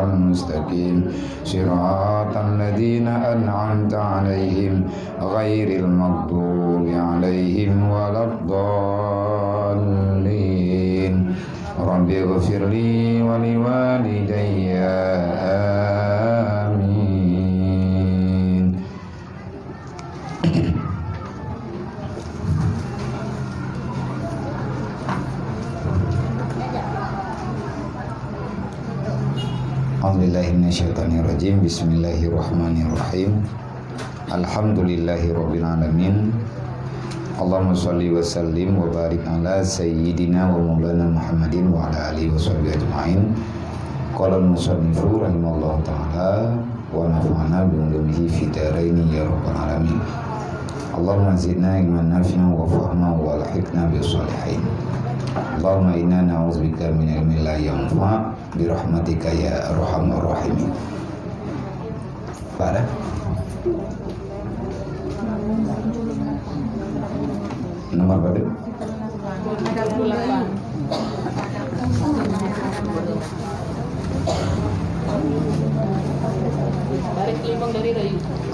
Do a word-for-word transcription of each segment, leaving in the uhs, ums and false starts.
المستقيم. صراط الذين أنعمت عليهم غير المغضوب عليهم ولا الضالين. رب اغفر لي ولوالدي. آمين. A'udzubillahi minasyaitonirrajim. Bismillahirrahmanirrahim. Alhamdulillahirabbil alamin. Allahumma shalli wa sallim wa barik ala sayyidina wa maulana Muhammadin wa ala alihi wa sahbihi ajma'in. Qala al-musannifu rahimahullahu ta'ala wa nafa'ana bi ulumihi fid daraini ya rabbal alamin. Allahumma zidna ilman nafi'an wa fahma wa alhiqna bis shalihin. Allahumma inna na'udzubika min ilmin la yanfa' bi rahmatika ya arhamar rahimin. Pada nomor berapa?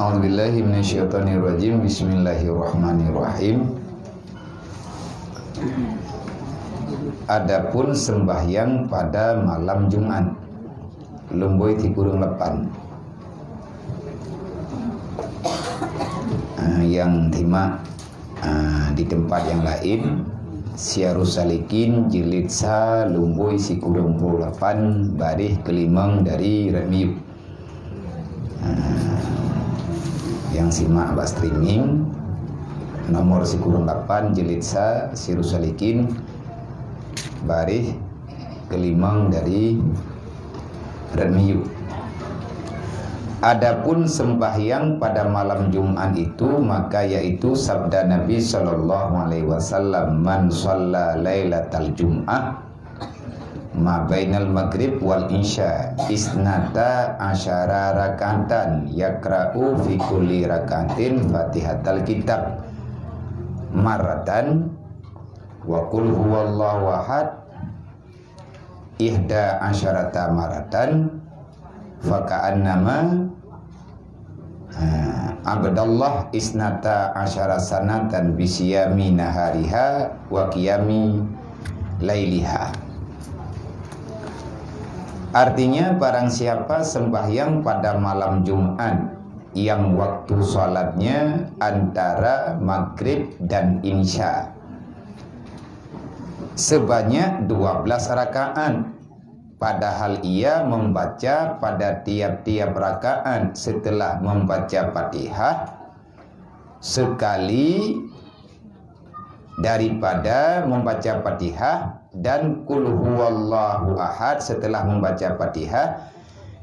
A'udzubillahi minasyaitonirrajim. Bismillahirrahmanirrahim. Adapun sembahyang pada malam Jumat, lumbôi sikureueng lapan. Ah, nyang simak, ah, di tempat yang lain, Siyarus Salikin jilid sa, lumbôi sikureueng puluh lapan, baréh keulimong dari rot miyueb. Ah, nyang simak bak streaming, nomor sikureueng lapan, jilid sa, Siyarus Salikin, baréh keulimong dari rot miyueb. Adapun sembahyang pada malam Jumat itu, maka yaitu sabda Nabi sallallahu alaihi wasallam, "Man shalla lailatal jum'ah ma bainal maghrib wal isya isnata asyara rak'atan, yaqra'u fi kulli rak'atin Fatihatal Kitab marratan wa qul huwallahu ahad ihda asyarata marratan, faka'annama, ha, abadallah isnata asyara sanatan bisiyami nahariha wa qiyami lailiha." Artinya, barang siapa sembahyang pada malam Jumat yang waktu salatnya antara maghrib dan isya sebanyak dua belas rakaat, padahal ia membaca pada tiap-tiap rakaat setelah membaca Fatihah sekali, daripada membaca Fatihah dan Qul Huwallahu Ahad, setelah membaca Fatihah,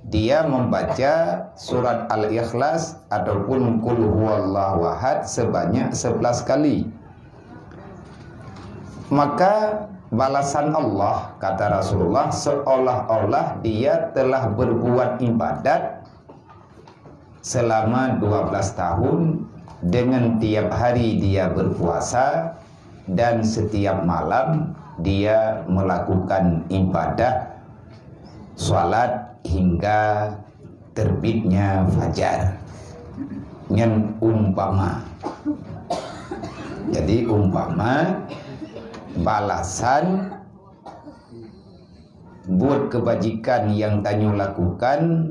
dia membaca surat Al-Ikhlas ataupun Qul Huwallahu Ahad sebanyak sebelas kali. Maka balasan Allah, kata Rasulullah, seolah-olah dia telah berbuat ibadat selama dua belas tahun, dengan tiap hari dia berpuasa dan setiap malam dia melakukan ibadah salat hingga terbitnya fajar. Nyan umpama. Jadi, umpama balasan buet keubajikan nyang tanyoe lakukan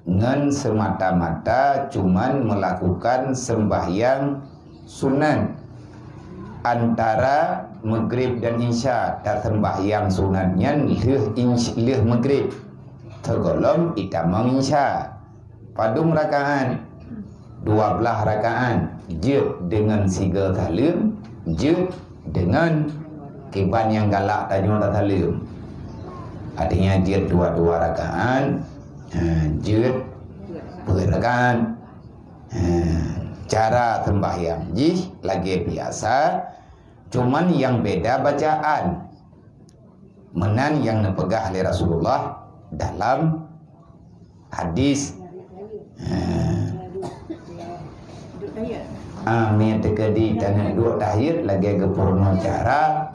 ngon seumata-mata cuman meulakukan seumbahyang sunat antara Maghrib dan Isya. Taseumbahyang sunat nyan lheueh ins-, lheueh Maghrib, sigohlom itamong Isya. Padum rakaat? Dua blaih rakaat. Jeuet deungon sigoe saleuem, jeuet deungon kiban nyang galak tanyoe tasaleuem. Artinya, jeuet dua-dua rakaat, ha, jeuet peuet rakaat. Ha, cara seumbahyang jih lagèe biasa, cuman nyang beda bacaan. Meunan nyang neupeugah lé Rasulullah dalam hadis. Ha. Ah, meunyoe teukeudi taneuk duek tahiyat lagèe geupeurunoe cara,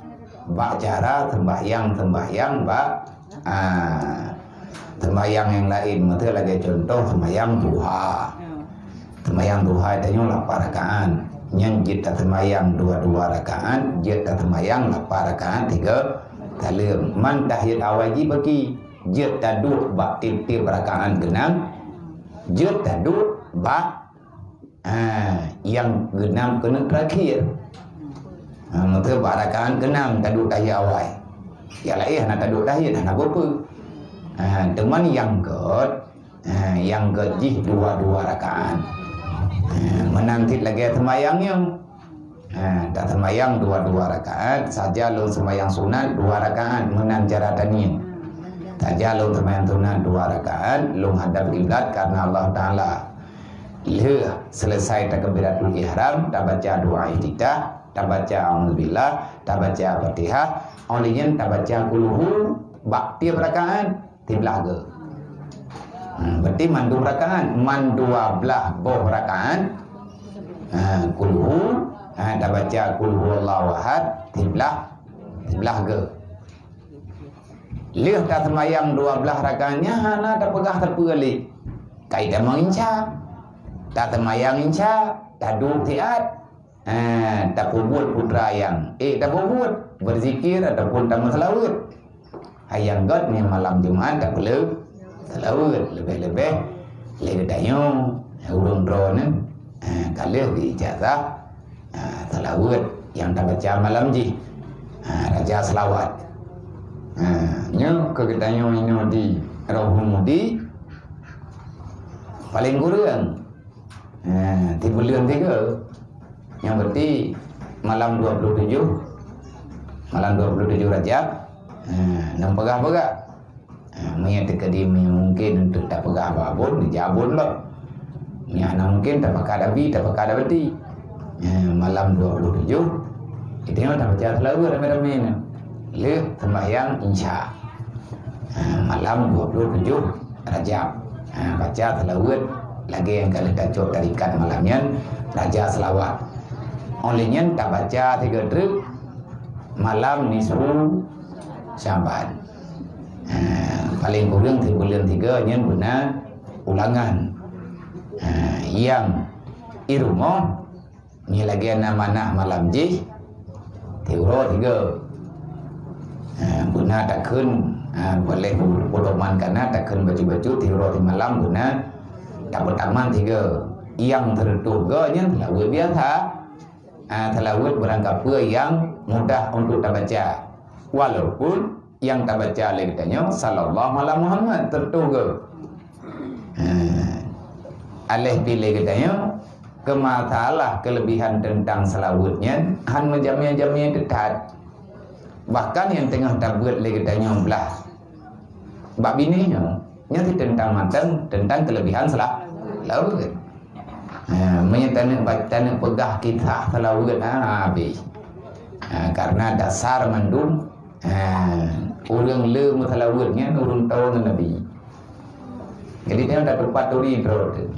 bak cara seumbahyang-seumbahyang bak, ah, Seumayang nyang laén, miseu lagée cuntoh seumayang duha. Seumayang duha tanyoe lapan rakaat. Nyan jeuet taseumayang dua-dua rakaat, jeuet taseumayang lapan rakaat tiga saleuem. Man tahiyat awai jih bagi, jeuet taduek bak tieb-tieb rakaat keunam, jeuet taduek bak Ah, nyang keunam keuneuk terakhir. Ah, miseu bak rakaat keunam taduek tahiyat awai. Nyang laén hana taduek tahiyat, hana peue-peue. Ah, teuma nyang gét, ah, nyang gét jih dua-dua rakaat. Ah, meunan cit lagée seumayang nyoe. Ah, taseumayang dua-dua rakaat, saja lôn seumayang sunat dua rakaat meunan cara tanyoe. Saja lôn seumayang sunat dua rakaat, lôn hadap kiblat karena Allah Taala. Lheueh selesai takbiratul ihram, tabaca doa iftitah, tabaca auzubillah, tabaca Fatihah, óh lheueh nyan tabaca kulhu bak tieb rakaat siblah gét. Hmm, berarti mandum rakaat, man dua blah boh rakaat, ha, kulhu, ha, tabaca kulhu Allahu ahad siblah, siblah gét. Lheueh taseumayang dua blah rakaat nyan hana tapeugah sapeue lé. Kai tamong insya. Taseumayang insya, taduek siat. Eh, tapeubuet putra nyang, eh, tapeubuet, beuzikir ataupun tameuseulaweuet. Hai nyang gét nyoe malam Jumat tapeuleueh seulaweuet, leubeh-leubeh lé geutanyoe ureuëng droeneuh, eh, ka lheueh geuijazah, eh, seulaweuet nyang tabaca malam jih, eh, raja seulaweuet. Eh, nyoe keu geutanyoe inoe di Rohul Mudi, paleng kureueng, eh, tibuleuen tiga. Nyang berarti malam dua puluh tujuh, malam dua puluh tujuh Rajab, eh, nyang peugah-peugah. Eh, meunyo teukeudi mungken untuk tapeugah bak abon, dijak abon lom. Meunyo hana mungken, tapakat abi, tapakat abati. Eh, malam dua puluh tujuh, geutanyoe tabaca seulaweuet ramé-ramé nyoe. Lheueh seumbahyang Isya. Eh, malam dua puluh tujuh Rajab. Eh, baca seulaweuet lagée nyang ka lheueh tacok tarikat malam nyan, raja seulaweuet. Óh lheueh nyan tabaca sigoe treuk malam nisfu Syaban. Eh, paleng kureueng sibuleuen tiga nyan beuna ulangan. Eh, nyang i rumoh, nyoe lagée na manah malam jih, tiuroe tiga. Eh, beuna takheun, eh, boleh pedoman kana takheun bacut-bacut, tiuroe simalam beuna tapeutaman tiga. Nyang teureutôh goe nyan seulaweuet biasa. Ah, seulaweuet barangkapeue nyang mudah untuk tabaca. Walaupun nyang tabaca lé geutanyoe, "Sallallahu ala Muhammad," teureutôh goe. Ah, aléh pih lé geutanyoe, keu masalah keulebihan teuntang seulaweuet nyan, han meujamé-jamé teuthat. Bahkan nyang teungoh tabeuet lé geutanyoe blah bak binéh nyoe, nyan cit teuntang mantong, teuntang keulebihan seula-, seulaweuet. Ha, meunyo taneuk ba-, taneuk peugah kisah seulaweuet, ha, habéh. Ha, karena dasar mandum, ha, ureuëng le meuseulaweuet nyan ureuëng toe ngon Nabi. Jadi, tanyoe tatupat turi droe teuh.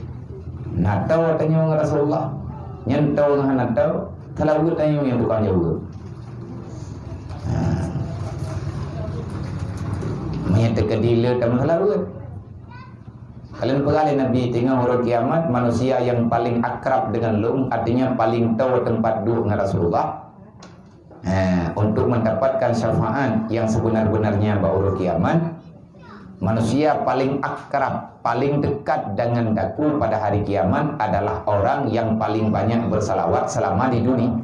Na toe tanyoe ngon Rasulullah, nyan toe ngon hana toe, seulaweuet tanyoe nyang tukang jaweueb. Ha. Meunyo teukeudi le tameuseulaweuet. Ka lheueh peugah lé Nabi, teungoh uroe kiamat, manusia nyang paleng akrab deungon lôn, artinya paleng toe teumpat duek ngon Rasulullah, eh, untuk mendapatkan syafaat yang sebenar-benarnya bak uroe kiamat, manusia paling akrab, paling dekat dengan daku pada hari kiamat adalah orang yang paling banyak bersalawat selama di duni-,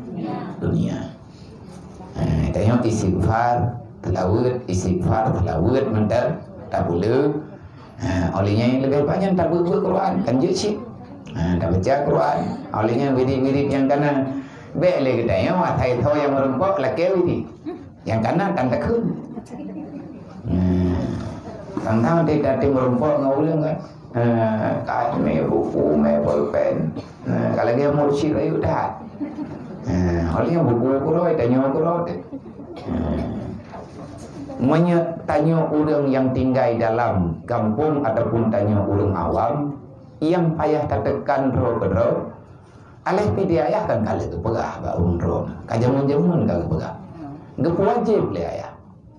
dunia. Eh, tanyoe istighfar, seulaweuet, istighfar, seulaweuet mantong tapeuleueh. Ha, óh lheueh nyan leubeh banyak tabeuet-beuet Quran, kan jeuet cit. Ha, tabaca Quran. Óh lheueh nyan wirid-wirid nyang kana. Bék lé geutanyoe asai soe nyang meurumpok lakée wirid. Nyang kana tan takheun. Ha. Tantang teutateueng meurumpok ngon ureuëng kan. Ha, ka mé buku, mé pulpen. Ha, ka lagée mursyid rayeuk that. Ha, óh lheueh nyan buku keudroe, tanyoe keudroe. Ha. Meunyoe tanyoe ureuëng nyang tinggai dalam gampông ataupun tanyoe ureuëng awam, nyang payah tateukan droe keudroe, aléh pih di ayah kan ka lheueh geupeugah bak ureuëng droe, ka jameun-jameun ka geupeugah. Geupeuwajéb lé ayah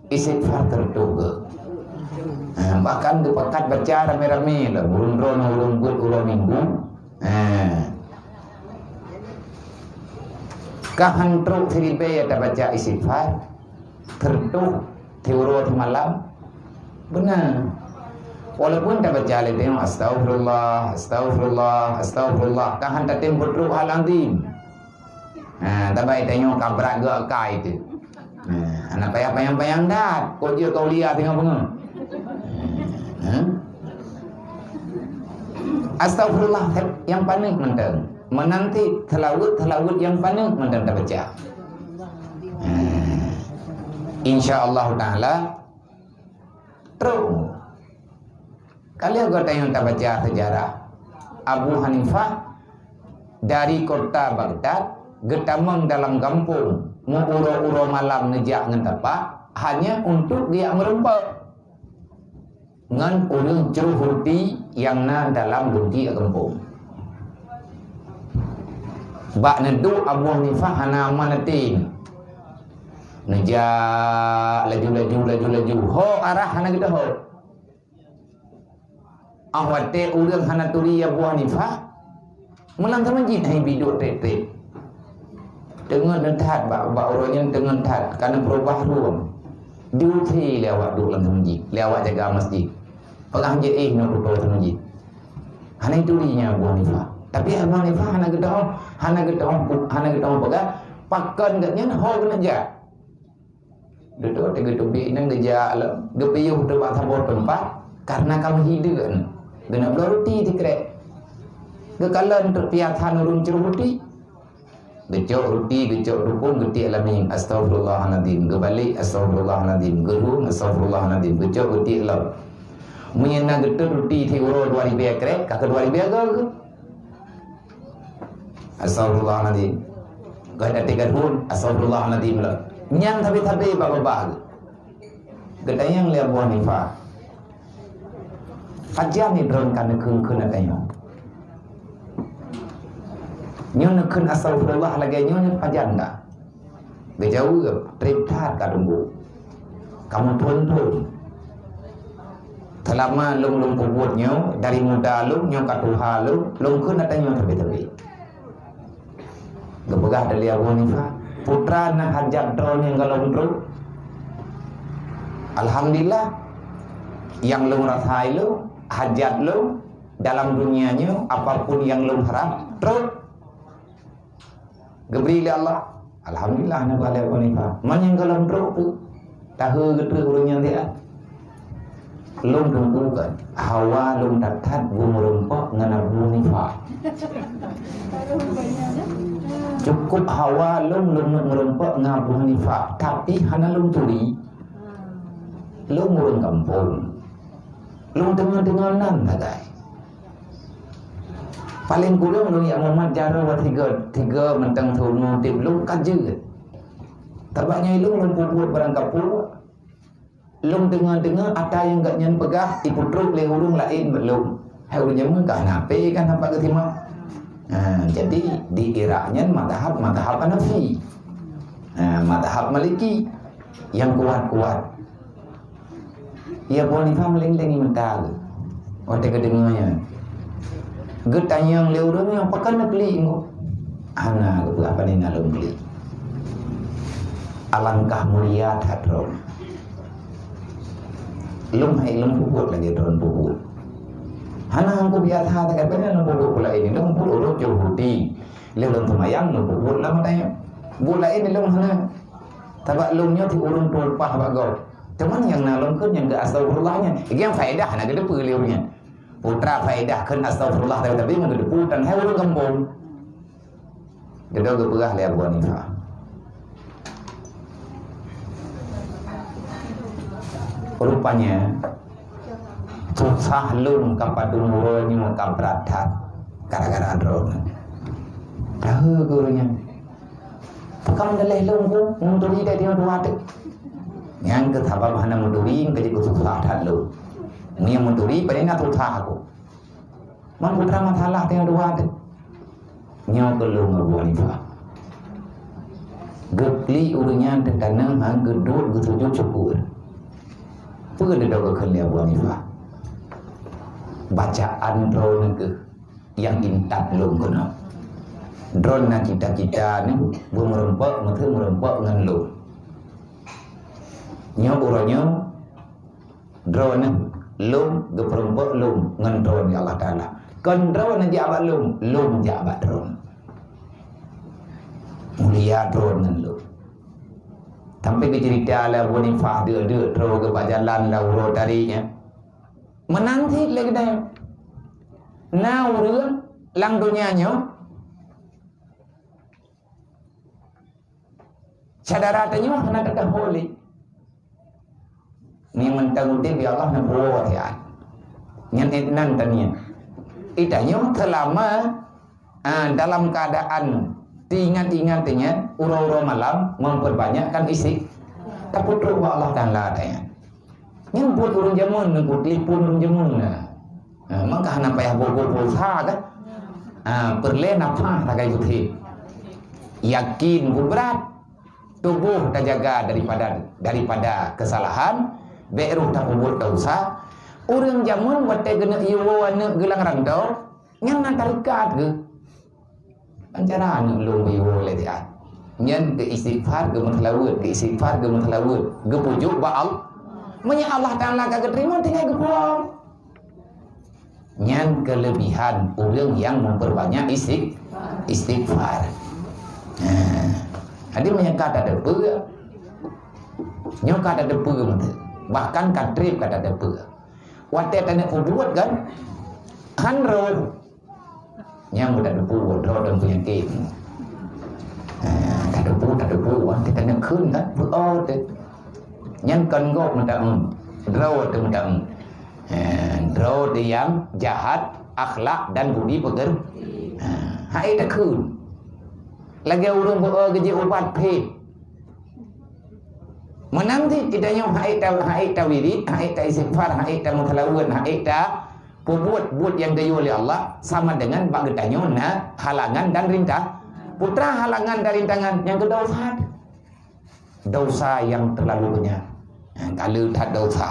istighfar teureutôh geuh. Eh, bahkan geupakat baca ramé-ramé lah, ureuëng droeneuh ureuëng beuet uroe Minggu. Eh. Ka han trok siribée tabaca istighfar, teureutoh, tiuroe teumalam. Beuna. Walaupun tabaca lé tanyoe, "Astaghfirullah, astaghfirullah, astaghfirullah," ka han tatem peutrok hal azim. Ha, tabai tanyoe ka brat geuh akai teuh. Ha, hana payah panyang-panyang that. Kok jeuet keu aulia singoh beungoh. Ha? Astaghfirullah nyang paneuk mantong. Meunanti seulaweuet-seulaweuet nyang paneuk mantong tabaca. Ha. Insya Allah Taala, trok. Ka lheueh geutanyoe tabaca seujarah, Abu Hanifah dari kota Baghdad geutamong dalam gampông, meu-uroe-uroe malam neujak ngon tapak, hanya untuk geujak meureumpok ngon ureuëng cruh ruti nyang na dalam ruti gampông. Bak neuduek Abu Hanifah hana aman até. Neujak laju-laju, laju-laju. Ho arah hana geuteuho. Ah watée ureuëng hana turi Abu Hanifah, meulam teumeujiet hai biduek treb-treb. Teungeut that bak, bak uroe nyan teungeut that, ka neupeurubah rueng. Diusé lé awak duek lam teumeujiet, lé awak jaga masjid. Peugah jeuet éh nyoe kuto teumeujiet. Hana turi nyan Abu Hanifah. Tapi Abu Hanifah hana geuteuho, hana geuteuho, hana geuteuho peugah, pakon geuhnyan ho geuneuk jak. Dudoe teugeuteubiet nyan geujak lom, geupiôh teuh bak saboh teumpat, kareuna ka meuhideue nyan. Geuneuk bloe ruti sikrek. Geukalon teuk piasan ureuëng cruh ruti. Geucok ruti, geucok tupông, geutiek lam mieng, "Astaghfirullahalazim." Geubalek, "Astaghfirullahalazim." Geurueng, "Astaghfirullahalazim." Geucok geutiek lom. Meunyoe na geutot ruti siuroe dua ribée krek, ka keu dua ribée goe geuh. Astaghfirullahalazim. Geuh até geurueng, "Astaghfirullahalazim" lom. Nyan sabe-sabe bak babah geuh. Geutanyong lé Abu Hanifah, "Pajan ni droen ka neukheun-kheun ata nyoe? Nyoe neukheun astaghfirullah lagée nyoe, nyoe pajan ka?" Geujaweueb, "Treb that ka teungku. Ka meuthon-thon. Seulama lôn, lôn peubuet nyoe, dari muda lôn, nyoe ka tuha lôn, lôn kheun ata nyoe sabe-sabe." Geupeugah lé Abu Hanifah, "Putra na hajat droe nyang gohlom trok? Alhamdulillah, nyang lôn rasa ilôn, hajat lôn dalam dunia nyoe, apapun nyang lôn harab, trok." Geubri lé Allah. Alhamdulillah, na lé Abu Hanifah. Man nyang gohlom trok peue? Tahe geutrek ureuëng nyan siat. Lôn teungku kan, hawa lôn that-that geumeureumpok ngon Abu Hanifah. Cukup hawa lôn, lôn meureumpok ngon Abu Hanifah, tapi hana lôn turi. Lôn ureuëng gampông. Lôn deungoe-deungoe nan sagai. Paleng kureueng lôn jak mumat jaroe tiga, tiga mantong thon udeb lôn ka jeuet. Tabak nyoe lôn, lôn peubuet barang kapeue. Lôn deungoe-deungoe ata nyang gobnyan peugah ipeutrok lé ureuëng laén bak lôn. Hai ureuëng jameun ka hana hapé kan nampak geusimak. Ha, jadi di Irak nyan mazhab, mazhab Hanafi. Ha, mazhab Maliki nyang kuat-kuat. Abu Hanifah meuleng-leng mata geuh watée geudeungoe nyan. Geutanyong lé ureuëng nyan, "Pakon neuklik engkau?" "Hana," geupeugah, "pane na lôn klik. Alangkah mulia that droe. Lôn hai lôn peubuet lagée droe peubuet. Hana engkau biasa sagai pane lôn peubuet peue laén, lôn peubuet ureuëng jeuet ruti. Lé lôn seumayang lôn peubuet lam ata nyoe. Buet laén lôn hana." Sabab lôn nyoe ti ureuëng tumpah bak gob. Teuma nyang na lôn kheun nyang geu-astaghfirullah nyan. Lagée nyang faedah hana geuteupeue lé ureuëng nyan. Putra faedah kheun astaghfirullah tapi, tapi meugeuteupeue tan hai ureuëng gampông. Geudong geupeugah lé Abu Hanifah. Rupanya, susah lôn ka padum uroe nyoe ka brat that gara-gara droeneuh. Tahu gurunyan. Pakon daleh lôn ku, meuturi dari dua teuk. Nyang keu sabab hana meuturi, keu jiku susah that lôn. Meunyoe meuturi, pane na susah aku. Man putra masalah teuh dua teuk. Nyoe keu lôn Abu Hanifah. Geuklik ureuëng nyan teutaneuh han geuduek geusujut syukur. Peue dudoe geukheun lé Abu Hanifah? Bacaan droeneuh kheueh nyang intat lôn keunoe. Droeneuh na cita-cita nyoe beumeureumpok, meuteumeurumpok ngon lôn. Nyoe uroe nyoe droeneuh lôn geupeureumpok lôn ngon droeneuh Allah Taala. Kon droeneuh jak bak lôn, lôn jak bak droeneuh. Mulia droeneuh ngon lôn. Sampai geucerita lé Abu Hanifah deuk-deuk droe geubajalan lam uroe tari nyan. Meunan cit lé geutanyoe. Na ureuëng lam donya nyoe, syedara tanyoe hana teuka ho lé. Ni mantong udeb ya Allah na buoh ya. Nyan nan tanian. Itanyoe selama ah, dalam keadaan teuingat-ingat nyan, uroe-uroe malam memperbanyakkan isi. Tapeutrok bak Allah Taala nyan. Nyan buet ureuëng jameun, nyan buet telepon ureuëng jameun na. Ah, maka hana payah boh-boh pulsa kan. Ah, peureulée nafah sagai beuthe. Yakin brat. Tuboh tajaga daripada, daripada kesalahan, bék roh tapeubuet desya. Ureuëng jameun watée geuneuk yue woe aneuëk geulang rantau, nyan na tarekat geuh. Cara aneuëk lôn yue woe lé siat. Nyan geu-istighfar, geumeuseulaweuet, geu-istighfar, geumeuseulaweuet, geupujuk bak Allah. Meunyoe Allah Taala ka geuteurimong, tinggai geupulang. Nyan kelebihan ureuëng nyang memperbanyak istig-, istighfar. Nah, jadi meunyoe ka tateupeue, nyoe ka tateupeue meuteuk. Bahkan ka treb ka tateupeue. Watée taneuk peubuet kan, han roh. Nyang mudah debu, droe dan penyakit. Ha, tak debu, tak debu, wan kita nak kun kan, bu oh, te. Nyang kan gok minta un. Droe tu minta un. Ha, droe tu yang jahat akhlak dan budi peker. Ha, hai tak kun. Lagi urung bu oh, gaji ubat pih. Meunan cit kita nyoe hai ta, hai ta wirid, hai ta istighfar, hai ta meuseulaweuet, hai ta peubuet buet nyang geuyue lé Allah, sama dengan bak geutanyoe na halangan dan rintang. Putra halangan dan rintangan nyang keudua that. Desya nyang terlalu banyak. Ha, ka le that desya.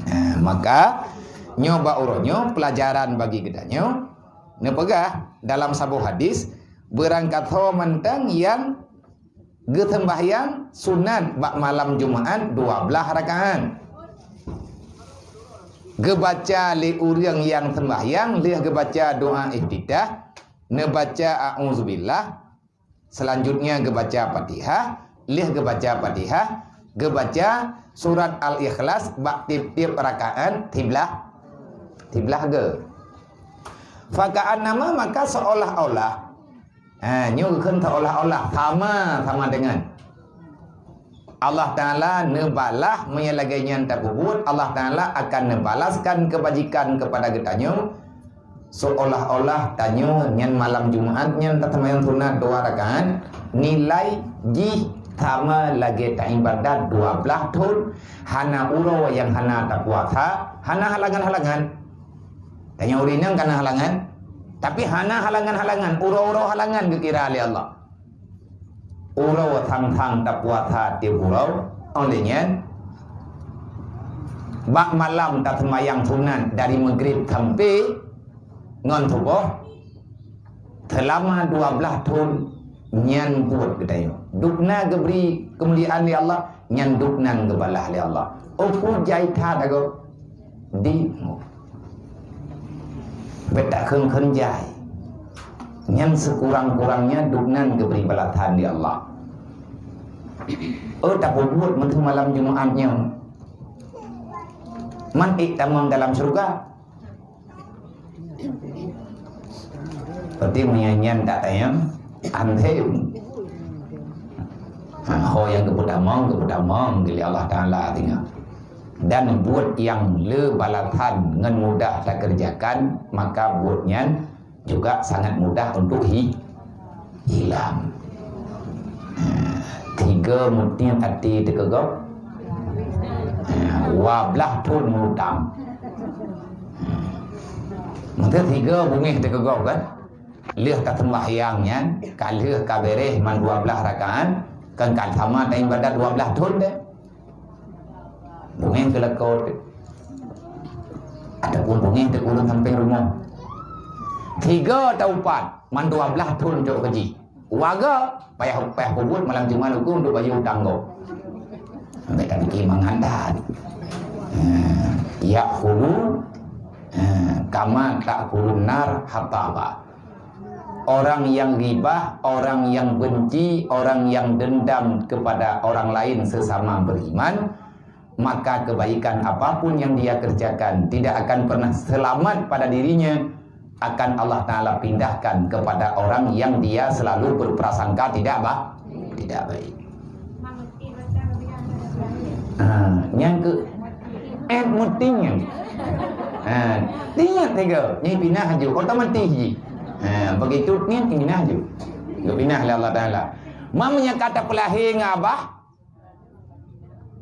Ha, maka nyoe bak uroe nyoe pelajaran bagi geutanyoe. Neupeugah dalam saboh hadis, beurangkat ho mantong nyang geuseumbahyang sunat bak malam Jumaat dua blaih rakaat. Geubaca lé ureuëng nyang seumbahyang lheueh geubaca doa iftitah, neubaca a'udzubillah, selanjutnya geubaca Fatihah, lheueh geubaca Fatihah, geubaca surat Al-Ikhlas bak tieb-tieb rakaat siblaih, siblaih geu. Faka'annama maka seolah-olah Ha, nyoe geukheun seolah-olah, sama, sama dengan. Allah Taala neubalah meunyoe lagée nyan tapeubuet, Allah Taala akan neubalaskan keubajikan keupada geutanyoe, seolah-olah tanyoe nyan malam Jumaat nyan taseumayang sunat dua rakaat, nilai jih sama lagée taibadat dua blaih thon, hana uroe nyang hana tapuasa, hana halangan-halangan. Tanyoe ureuëng inong ka na halangan, tapi hana halangan-halangan, uroe-uroe halangan geukira lé Allah. Uroe sang-sang tapuasa tieb uroe, óh lheueh nyan bak malam taseumayang sunat dari Maghrib sampai ngon suboh, seulama dua blaih thon nyan buet geutanyoe. Dubna geubri keumuliaan lé Allah, nyan dubna geubalah lé Allah. Oh, peue jai that agoe? Di, bék takheun-kheun jai. Nyan sekurang-kurangnya dubna geubri balasan lé Allah. Oh, tapeubuet meuteumé malam Jumaat nyoe. Man ék tamong dalam syeuruga. Berarti meunyoe nyan tak tanyong, anhem. Ha, ho nyang geupeutamong, geupeutamong lé Allah Taala tinggai. Dan buet nyang le balasan ngon mudah takeureujakan, maka buet nyan juga sangat mudah untuk hi-, hilang. Ha, tiga mutiang até teukeugok. Ha, dua blaih thon meulutang. Ha. Mungkin tiga bungéh teukeugok kan? Lheueh ka seumbahyang nyan, ka lheueh ka beres man dua blaih rakaat, kan ka sama taibadat dua blaih thon deh. Bungeng keu lakoe teuh. Ataupun bungeng teuh ureueng sampéng rumoh. Tiga atau empat, man dua blah thon cok keu jih. Warga payah, payah peubuet malam Jumat ukeue untuk bayeue utang gob. Sampai tapike mangat that. Ha, ya'kulu, ha, kama ta'kulun nar hataba. Orang yang ghibah, orang yang benci, orang yang dendam kepada orang lain sesama beriman, maka kebaikan apapun yang dia kerjakan tidak akan pernah selamat pada dirinya, akan Allah Ta'ala pindahkan kepada orang yang dia selalu berprasangka tidak ba-, tidak baik. Ha, nyang ke, eh, muting nyan. Ha, ingat tiga, nyan pinah aju, otomatis ji. Ha, begitu nyan pinah aju. Geup pinah lé Allah Ta'ala. Meunyoe ka tapeulahé ngon abah,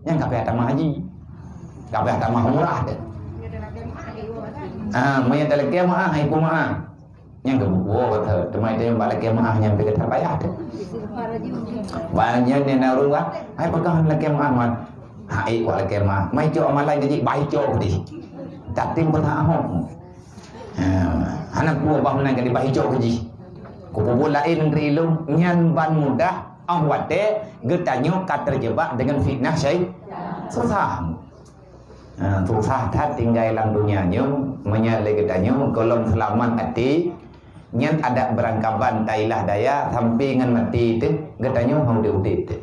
nyan ka payah tamah haji. Ka payah tamah umrah teuh. Ah, meunyoe talakée meu'ah, hai peue meu'ah. Nyan ka buku kata, teuma itu nyang bak lakée meu'ah nyan pih ka payah teuh. Banyak ni na ureueng, hai peugah lakée meu'ah, man. Hai, kuat lakée meu'ah. Mai cok amalan jadi baicok deh. Tatim pun tak ahong. Ha, hana peue bah meunan ka dibahijok keu jih. Kupeubeuet laén ngon ilôn, nyan ban mudah, óh watée geutanyoe ka teujebak deungon fitnah syai-, susah. Ha, susah that tinggai lam donya nyoe, meunyoe lé geutanyoe gohlom seulamat até, nyan adak beurangkaban tailah daya sampai ngon maté teuh, geutanyoe hana udeb-udeb teuh.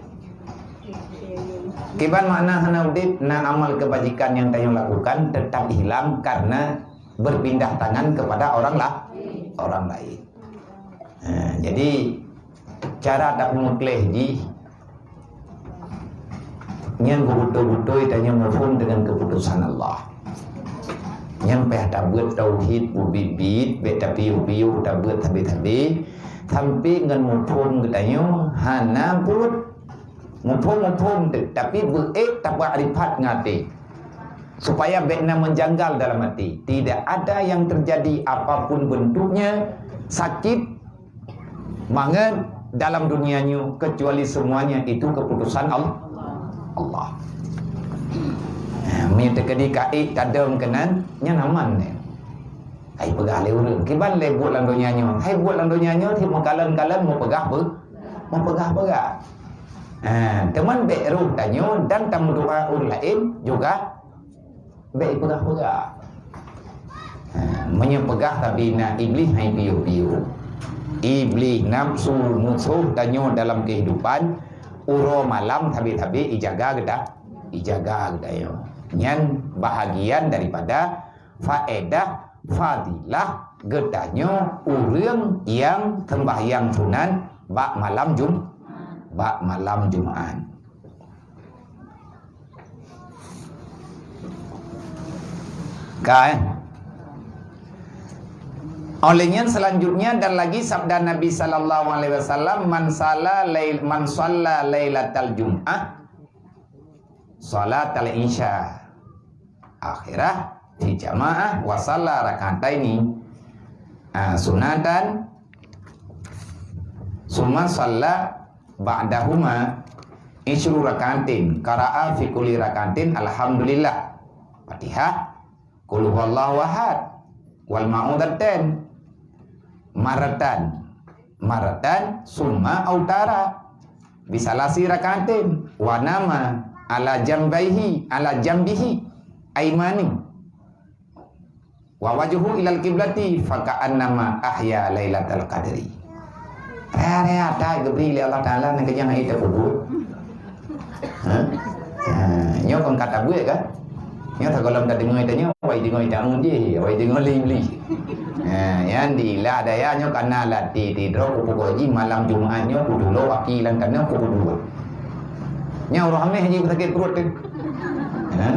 Kiban makna hana udeb, na amal kebajikan nyang tanyoe lakukan teutap hilang karena berpindah tangan kepada orang la-, orang lain. Ha, jadi, cara tapeumeukleh jih, nyan beutôi-beutôi tanyoe muphom deungon keuputosan Allah. Nyan payah tabeuet tauhid beubiet-biet, bék tapiôh-piôh tabeuet sabe-sabe, sampai ngon muphom geutanyoe hana buet. Muphom-muphom teuh, tapi beuék tapeuripat ngon até. Supaya bék na meujanggal dalam até. Tidak ada yang terjadi apapun bentuknya, sakit, mangat dalam dunia nyoe, kecuali semuanya itu keputusan Al-, Allah. Eh, meunyoe teukeudi ka ék tadong keunan, nyan aman nyan. Hai peugah lé ureueng, kiban lé buet lam donya nyoe. Hai buet lam donya nyoe, ti meukalon-kalon meupeugah be-, meupeugah-peugah. Ha, teuma bék roh tanyoe dan tameudoa ureueng laén juga bék peugah-peugah. Ha, meunyoe peugah tapi na Iblih hai piôh-piôh. Iblih nafsu musoh tanyoe dalam kehidupan, uroe malam sabe-sabe ijaga geuda-, ijaga geutanyoe. Nyan bahagian daripada faedah, fadilah geutanyoe ureueng nyang seumbahyang sunat bak malam Jum-, bak malam Jumat. Ka, eh? Oleh nyan selanjutnya dan lagi sabda Nabi sallallahu alaihi wasallam, "Man salla lail-, man salla lailatal jum'ah, salatal isya akhirah fi jamaah wa salla rak'ataini, ah, sunatan, summa salla ba'dahuma isyru rak'atin, qara'a fi kulli rak'atin alhamdulillah, Fatihah, qul huwallahu ahad, wal ma'udzatain, maratan, maratan, summa autara, bisalasi rak'atin, wa nama ala jambaihi, ala jambihi aimani, wa wajhu ilal kiblati, faka'annama ahya lailatal qadri." Raya-raya that geubri lé Allah Taala nyan keujang hai tapeubuet. Ha? Ha, nyoe kon ka tabuet kan? Nyoe sigohlom tadeungoe tanyoe, wai deungoe taun jih, wai deungoe lé Iblih. Ha, nyan diilah daya nyoe kana latih tidroe kupeugoe jih malam Jumat nyoe kutulo aki lam tanah kupeubuet. Nyan uroe Hameh jih sakét pruet teuh. Ha?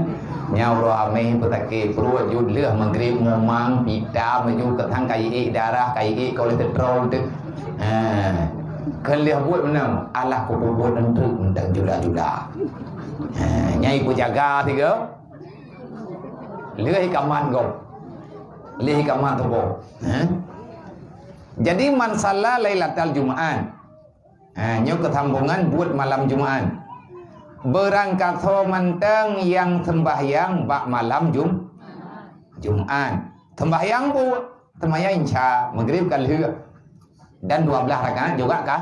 Nyan uroe Hameh peusakét pruet jeuet lheueh Maghrib mumang pita meunyoe keutang kayée darah, kayée kolesterol teuh. Ha. Keu lheueh buet meunan, alah kupeubuet eunteuk mantong jula-jula. Ha, nyan ipeujaga sigoe. Lheueh ikaman gob. Lheueh ikaman tuboh. Ha? Jadi, man salla lailatal Jumat. Ha, nyoe keusambongan buet malam Jumat. Beurangkasoe mantong nyang seumbahyang bak malam Jum-, Jumat. Seumbahyang peue? Seumbahyang Isya, Maghrib ka lheueh. Dan dua belas rakaat juga ka,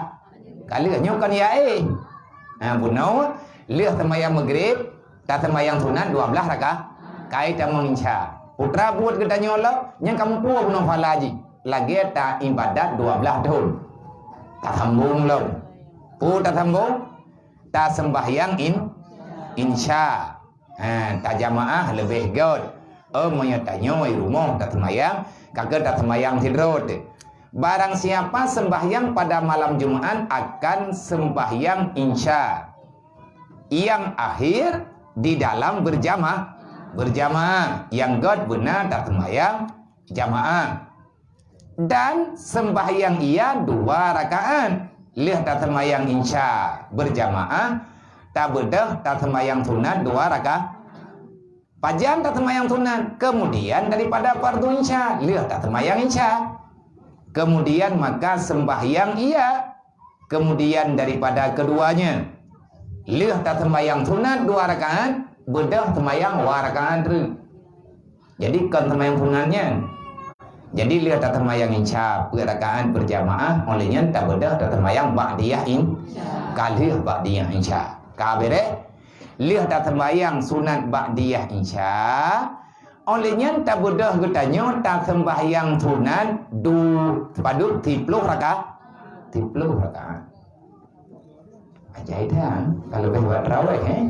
ka lheueh. Nyoe kon ya eh. Ha, bunoe lheueh seumbahyang Maghrib, ta seumbahyang sunat dua belas rakaat. Kai tamong Isya. Putra buet geutanyoe lom, nyang ka muphom bunoe phala jih. Lagèe ta ibadat dua belas thon. Ta sambong lom. Peue ta sambong? Ta seumbahyang in-, Isya. Ha, ta jamaah leubeh göt. Oh, meunyoe tanyoe i rumoh ta seumbahyang, ka keuh ta seumbahyang sidroe teuh. Barang siapa sembahyang pada malam Jumat akan sembahyang Isya yang akhir di dalam berjama-, berjamaah. Nyang göt beuna ta seumbahyang jamaah. Dan sembahyang ia dua rakaat. Lheueh ta seumbahyang Isya berjamaah, ta beudôh ta seumbahyang sunat dua rakaat. Pajan ta seumbahyang sunat? Kemudian daripada fardu Isya, lheueh ta seumbahyang Isya. Kemudian maka sembahyang ia, kemudian daripada keduanya, lheueh ta seumbahyang sunat dua rakaat, beudôh seumbahyang dua rakaat treuk. Jadi kon seumbahyang sunat nyan. Jadi lheueh ta seumbahyang Isya peuet rakaat berjamaah, óh lheueh nyan ta beudôh ta seumbahyang ba'diyah in-, ka lheueh ba'diyah Isya. Ka beureh? Lheueh ta seumbahyang sunat ba'diyah Isya, óh lheueh nyan ta beudôh geutanyoe ta seumbahyang sunat du-, padub siploh rakaat. Siploh rakaat. Ajaib dah, ka leubeh bak tarawih, eh?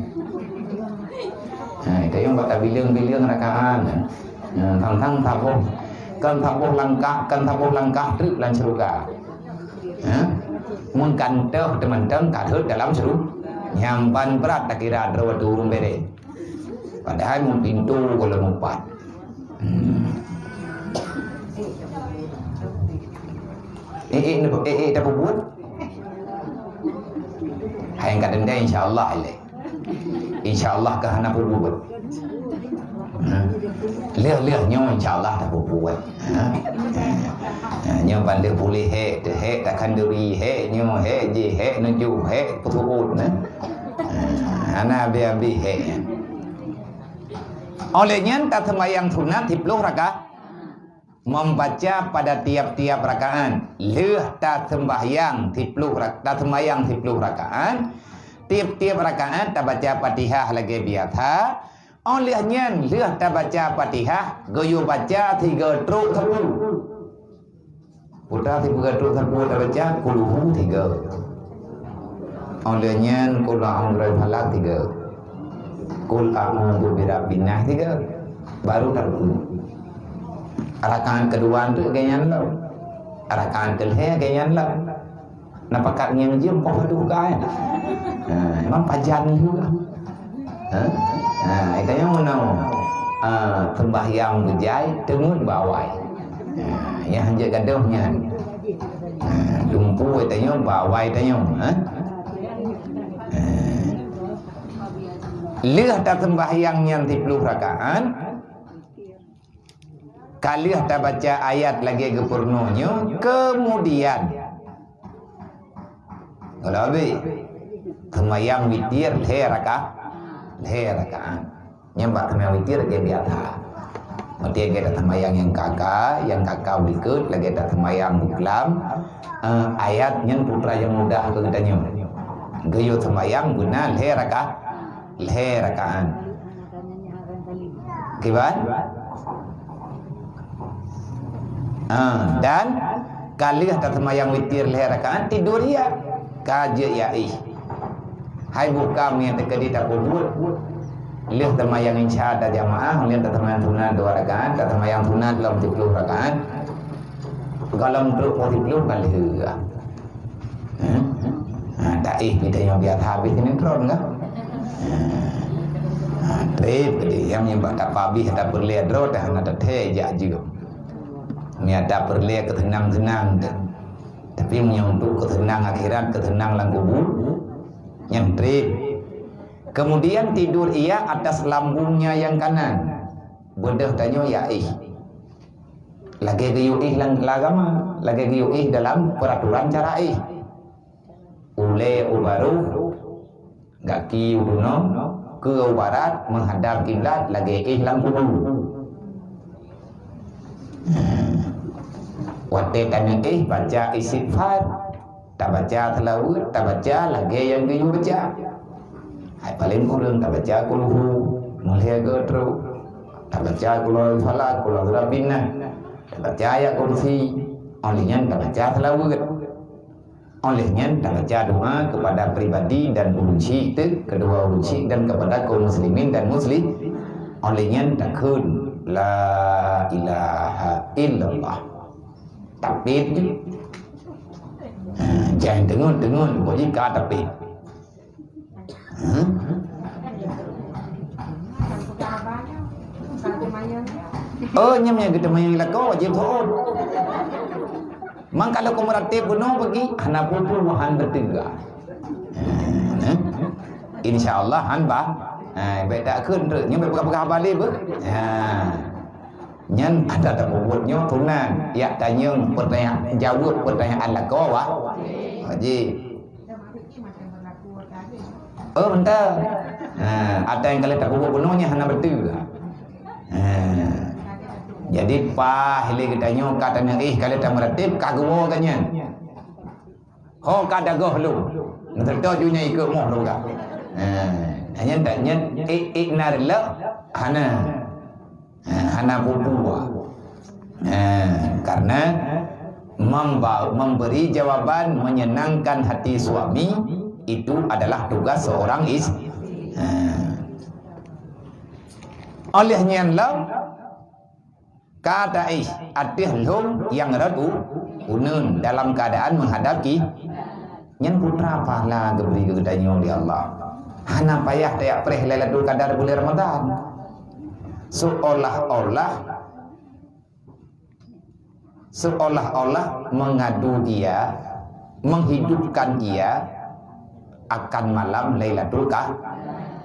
Ha, itu yang bak tabileng-bileng rakaat. Ha, tang-tang saboh, kan saboh langkah, kan saboh langkah treuk lam syeuruga. Ha? Meugantoh teumantong ka rhot dalam syeuruga. Nyang ban brat takira droe tu ureueng bereh. Padahai mun pintoe gohlom mupat. Hmm. Eh, eh, eh, eh, tapeubuet? Hai nyang ka teuntèe, insya Allah ilèe. Insya Allah ka hana peubuet. Hmm. Lheueh-lheueh nyoe insya Allah tapeubuet. Ha? Ha, nyoe ban lheueh puléh hék, hék takhanduri, hék nyoe, hék jéh, hék nujoh, hék peusuot, nah. Ha, hana abéh-abéh hék nyan. Óh lheueh nyan taseumbahyang sunat siploh rakaat. Membaca pada tiap-tiap rakaat. Lheueh taseumbahyang siploh rak-, taseumbahyang siploh rakaat, tiap-tiap rakaat tabaca Fatihah lagèe biasa. Óh lheueh nyan lheueh tabaca Fatihah, geuyue baca sigoe trok sapeue. Putra sigoe trok sapeue tabaca, Qul hu tiga. Óh lheueh nyan Qul a'udzu birabbil falaq tiga. Qul a'udzu birabbin nas tiga. Baru tarukuk. Rakaat keudua tu lagèe nyan lom. Rakaat keulhèe lagèe nyan lom. Na pakat ngieng jeuem poh padub ka, eh? Ha, memang pajan juga. Ha? Ha, itu yang mana? Ah, sembahyang bejai, teungeut bak awai. Ha, yang hanjeuet gadoh nyan. Ha, dumpeue tanyoe bak awai tanyoe, ha? Ha. Lheueh taseumbahyang nyan siploh rakaat, ka lheueh tabaca ayat lagèe geupurunoe nyoe, kemudian, kalau habéh, seumbahyang witir lhèe raka-, lhèe rakaat. Nyan bak seumbahyang witir lagèe biasa. Maksudnya lagèe taseumbahyang nyang ka-ka, nyang ka-ka u likot, lagèe taseumbahyang buklam, eh, ayat nyan putra nyang mudah keu geutanyoe. Geuyue seumbahyang beuna lhèe raka-, lhèe rakaat. Kiban? Ah, dan ka lheueh taseumbahyang witir lhèe rakaat, tidur ia. Ka jeuet ia ih. Hai buka meunyo teukeudi tapeubuet. Lheueh taseumbahyang Isya tajamaah, lheueh taseumbahyang sunat dua rakaat, taseumbahyang sunat lom siploh rakaat. Gohlom trok poh siploh ka lheueh. Ha? Ha, taéh pih tanyoe biasa habéh sinetron kah? Ha. Ha, trép keudéh nyang bak tapabéh tapeureulèe droe teuh hana tathèe jak jeuem. Meunyo tapeureulèe keuseunang-seunang teuh. Tapi meunyo untuk keuseunang akhirat, keuseunang lam kubu, nyan trép. Kemudian tidur ia atas lambungnya yang kanan. Beudôh tanyoe ia éh. Lagèe geuyue éh lam, lam agama, lagèe geuyue éh dalam peuraturan cara éh. Ulèe u barôh, Gaki u bunoe, keue u barat, meuhadab kiblat, lagée éh lam kubu. Watée taneuk éh, baca istighfar, tabaca seulaweuet, tabaca lagée nyang geuyue baca. Hai paleng kureueng tabaca kulhu, meulhée goe trok, tabaca kulhu falak, kulhu rabbinah, tabaca ayat kursi, óh lheueh nyan tabaca seulaweuet. Óh lheueh nyan tabaca doa kepada pribadi dan ureuëng syik teuk, keudua ureuëng syik dan kepada kaum muslimin dan muslim. Óh lheueh nyan takheun, "La ilaha illallah." Tapit. Ha, jangan dengon-dengon, pokok jih ka tapit. Hmm? Oh, nyan nyang geuteumanyong lakoe wajéb seuôt. Mang kalau keu meuratéb bunoe bagi hana peue-peue, han beuteuga. Hmm. Insya Allah han bah. Ha, bék takheun treuk, nyoe bék peugah-peugah haba lé beuh. Ha. Nyan ada tapeubuet nyoe tunan, yak tanyong pertanyaan, jaweueb pertanyaan lakoe wajéb. Oh, mantap. Ha, ada nyang ka lheueh tapeubuet bunoe nyan hana beutôi. Ha. Jadi paih lé geutanyoe ka taneuk éh ka lheueh tameuratéb ka geuwoe ka nyan. Ho ka dagoh lom. Meuseutôt ju nyan ikot moh lom ka. Ha, nyan tak nyan ék ék na reuloh hana. Ha, hana peue-peue. Ha, karena memba-, memberi jawaban menyenangkan hati suami itu adalah tugas seorang is-, ha. Oleh nyan lom, ka taéh ateueh lhong nyang rot u-, uneun dalam keadaan menghadap ki-, nyan putra pahala geubri keu geutanyoe lé Allah. Hana payah tajak preh Lailatul Qadar buleuen Ramadan. Seolah-olah, seolah-olah mengadu ia, menghidupkan ia akan malam Lailatul Qadar,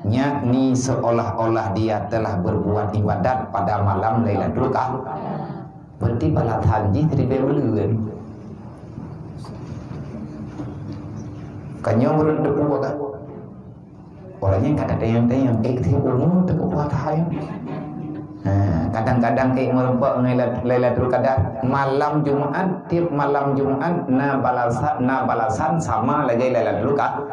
yakni seolah-olah dia telah berbuat ibadat pada malam Lailatul Qadar. Berarti balasan jih siribée buleuen. Ka nyoe ureuëng teupeue ka. Orang nyang ka tatanyong-tanyong, ék tiep umu teupeue puasa nyoe. Ha, kadang-kadang ék meureumpok ngon Lailat-, Lailatul Qadar. Malam Jumaat, tiep malam Jumaat na balasa-, na balasan sama lagée Lailatul Qadar.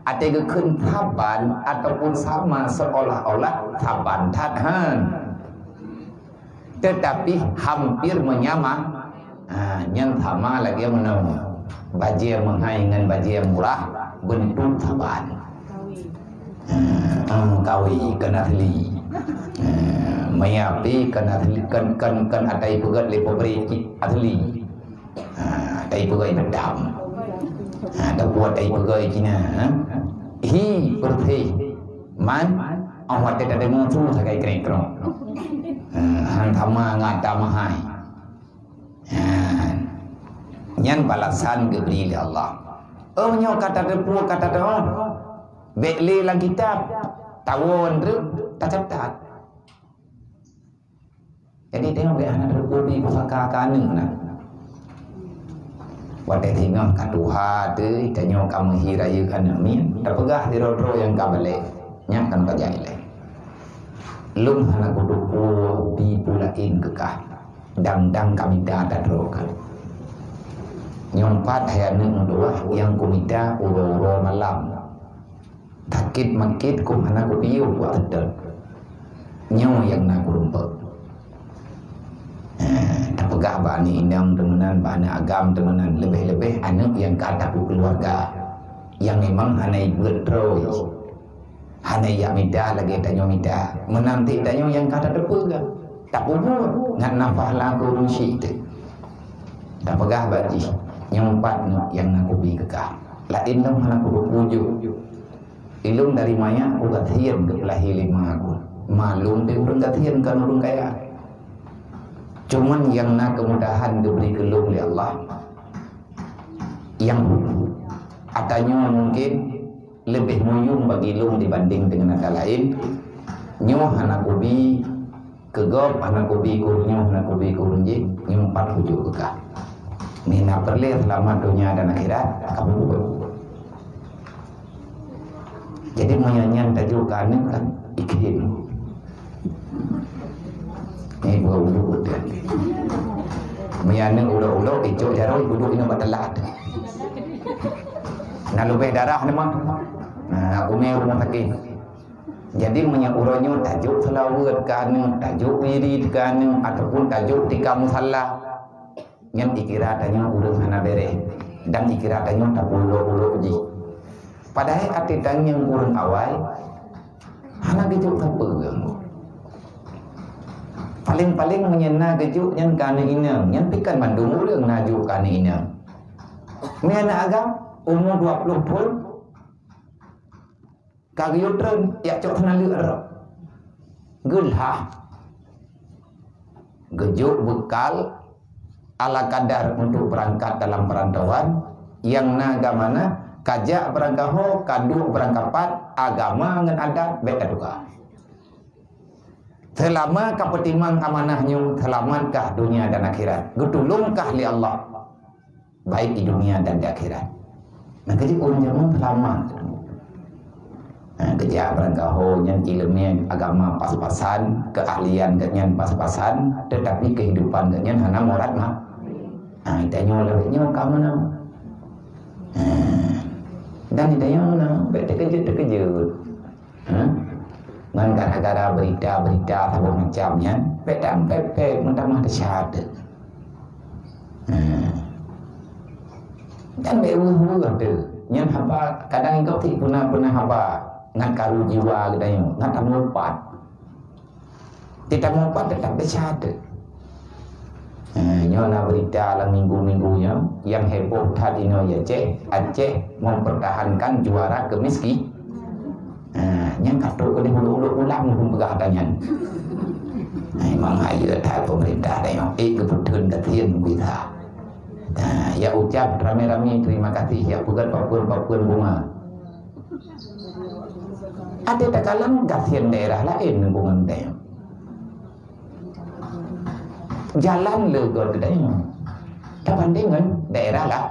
Até geukheun saban ataupun sama seolah-olah saban that han. Tetapi hampir menyama. Ha, nyan sama lagée meunoe. Bajée meuhai ngon bajée murah, beuntuk saban. Ha, em, kawi kon asli. Ha, meuyapi kon asli, kon, kon, kon ata ipeugét lé pabrik asli. Ha, ata ipeugét beudam. Ha, tabuet ata ipeugét Cina, ha. Hi, beureuséh. Man, oh watée tadeungoe su sagai kreng-krong. Ha, han sama ngon ata meuhai. Nyan, nyan balasan geubri lé Allah. Oh, nyoe ka tateupeue, ka tateupeue. Bék lé lam kitab, tawon treuk tacatat. Jadi tengok bék hana tateupeue pusaka keu aneuk na. Watée singoh ka tuha teuh, tanyoe ka meuhi rayeuk aneuk miet, tapeugah sidroe-droe nyang ka balek, nyan kan ka jai lé. Lôn hana kuteupeue bi peue laén keu kah. Dang-dang ka mita tadroe kah. Nyoe pat hai aneuk meutuwah nyang kumita uroe-uroe malam. Sakét makét keuh hana kupiôh bak seutôt. Nyoe nyang na kureumpok. Eh, tapeugah bak aneuk inong teumeunan, bak aneuk agam teumeunan, leubeh-leubeh aneuk nyang ka tapeukeuluwarga, nyang memang hana ibeuet droe. Hana jak mita lagée tanyoe mita. Meunan cit tanyoe nyang ka tateupeue, tapeubuet ngon nafah lakoe ureuëng syik teuh. Tapeugah bak jih, "Nyoe pat neuk nyang na kubi keu kah. Laén lom hana kupeue jôk. Ilôn dari manyak kugasien geupeulahé lé ma ku. Ma lôn teuh ureuëng gasien kon ureuëng kaya. Cuman nyang na keumudahan geubri keu lôn lé Allah." Nyang ata nyoe mungken leubeh meuyuem bagi lôn dibandeng deungon ata laén. Nyoe hana kubi keu gob, hana kubi keu ureuëng nyoe, hana kubi keu ureuëng jéh, nyoe pat kujok keu kah. Meunan peureulée seulamat donya dan akhirat, ka peubuet. Jadi meunyoe nyan tajok keu aneuk kan, ikheun. Ni buah ulok beutôi. Meunyoe aneuk ulok-ulok, icok jaroe, duduk inong bak telat. Na leubeh darah ni mah. Nah, aku meh rumah sakit. Jadi meunyoe uroe nyoe tajok seulaweuet keu aneuk, tajok wirid keu aneuk, ataupun tajok tika musalla, nyan ikira tanyoe ureueng hana bèrèh dan ikira tanyoe tapeuulok-ulok jih. Padahai até tangieng ureueng awai hana geujok sapeue. Paléng-paléng meunyoe na geujok nyan keu aneuk inong, nyan pih kan mandum ureueng na jok keu aneuk inong. Meunan agam, umu dua ploh thon, ka geuyue treun, jak cok hana leuek rot. Geulhah. Geujok beukal ala kadar untuk beurangkat dalam peurantauan, nyang na agam na, ka jak beurangkat ho, ka duek beurangkat pat, agama ngon adat bèk tatuka. Seulama ka peutimang amanah nyoe, seulamatkah dunia dan akhirat. Geutulongkah lé Allah. Baik di dunia dan di akhirat. Nah, keujeuet ureueng jameun seulamat. Nah, geujak beurangkat ho nyan ileumèe agama pas-pasan, keuahlian geuh nyan pas-pasan, tetapi keuhidupan geuh nyan hana murat mah. Nah, tanyoe lagèe nyoe ka meunan. Nah, dan tanyoe meunan, bèk teukeujot-teukeujot. Ha? Ngon gara-gara berita-berita saboh macam nyan, bèk tampék-pék meutamah teusyat. Ha. Dan bèk weueh-weueh teuh. Nyan haba kadang gob cit peuna-peuna haba ngon karu jiwa geutanyoe, ngon tamupat. Di tamupat teutap teusyat teuh. Eh, nyoe na berita lam minggu-minggu nyoe, nyang heboh that inoe di Aceh, Aceh mempertahankan juara kemiski-, eh, nyang ka trok keudeh ulok-ulok ulam pun peugah ata nyan. Eh, memang hayeue that pemerintah tanyoe, eh, geupeutheun gasien bisa. Eh, ya ucap ramé-ramé terima kasih, ya peugöt papeuen-papeuen bunga. Até takalon gasien daerah laén ngon tanyoe. Jalan le göt geutanyoe tabandéng ngon daerah la-,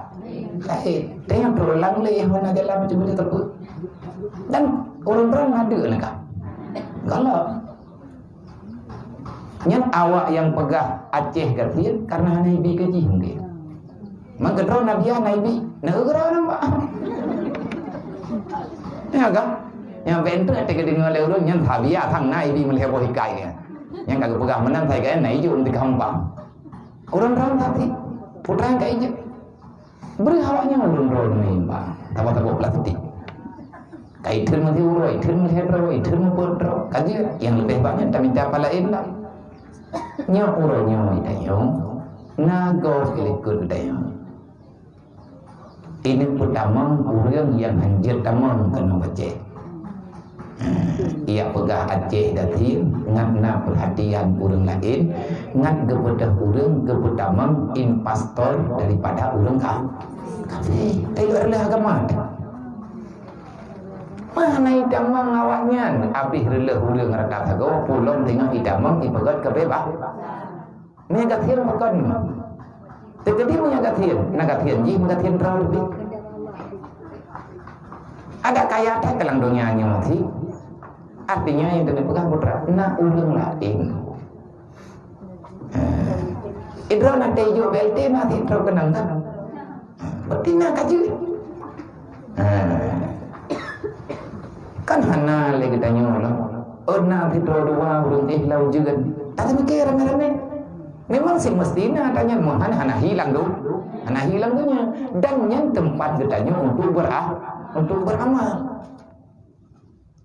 laén. Tanyoe trok lam lé hana jalan macam mana teupeu. Dan ureueng droe ngadeuek lé ka. Galak. Nyan awak nyang peugah Aceh gasien karena hana ibi keu jih mungken. Mangkeudroe na biya na ibi, na ugroe nampak. Ya kan? Nyang bentuk ate geudeungoe lé ureueng nyan sabiya sang na ibi meulhèe boh ikai nyan. Nyang ka geupeugah meunan sai gaya na ijo untuk gampang. Ureueng droe tapi putra ka ijo. Bri awak nyan ureueng droe meuimbang, tabo-tabo plastik. Kai theun meusi uroe, theun meusi droe, theun meupeue droe. Ka jeuet, nyang leubeh banyak tamita pala laén lah. Nyoe uroe nyoe tanyoe, na gob keu likot tanyoe. Ini peutamong ureueng nyang hanjeuet tamong keunoe bacée. Ia peugah Aceh gasien ngat na perhatian ureueng laén, ngat geupeudeh ureueng geupeutamong impostor daripada ureueng ka-, kafé. Tayue reuloh agama. Mana itamong awaknyan, abéh reuloh ureueng rata sagoe, pulom teungoh itamong ipeugét keubeubaih. Meunyoe gasien pakon? Teukeudi meunyoe gasien, na gasien jih, meugasien droe leubeh. Ada kaya that dalam donya nyoe sih. Artinya yang kena pegang putra, na ureueng laén. Eh, idroe na teuh ijok B L T masih idroe keunong kan? Berarti na ka jeuet. Ha. Kan hana lé geutanyoe lom. Oh, na sidroe dua ureueng éh lam ujeuen. Tapi mikir ramé-ramé. Memang semestina tanyan meuhan hana hilang tu. Hana hilang dunia. Dan nyan tempat geutanyoe untuk berah-, untuk beramal.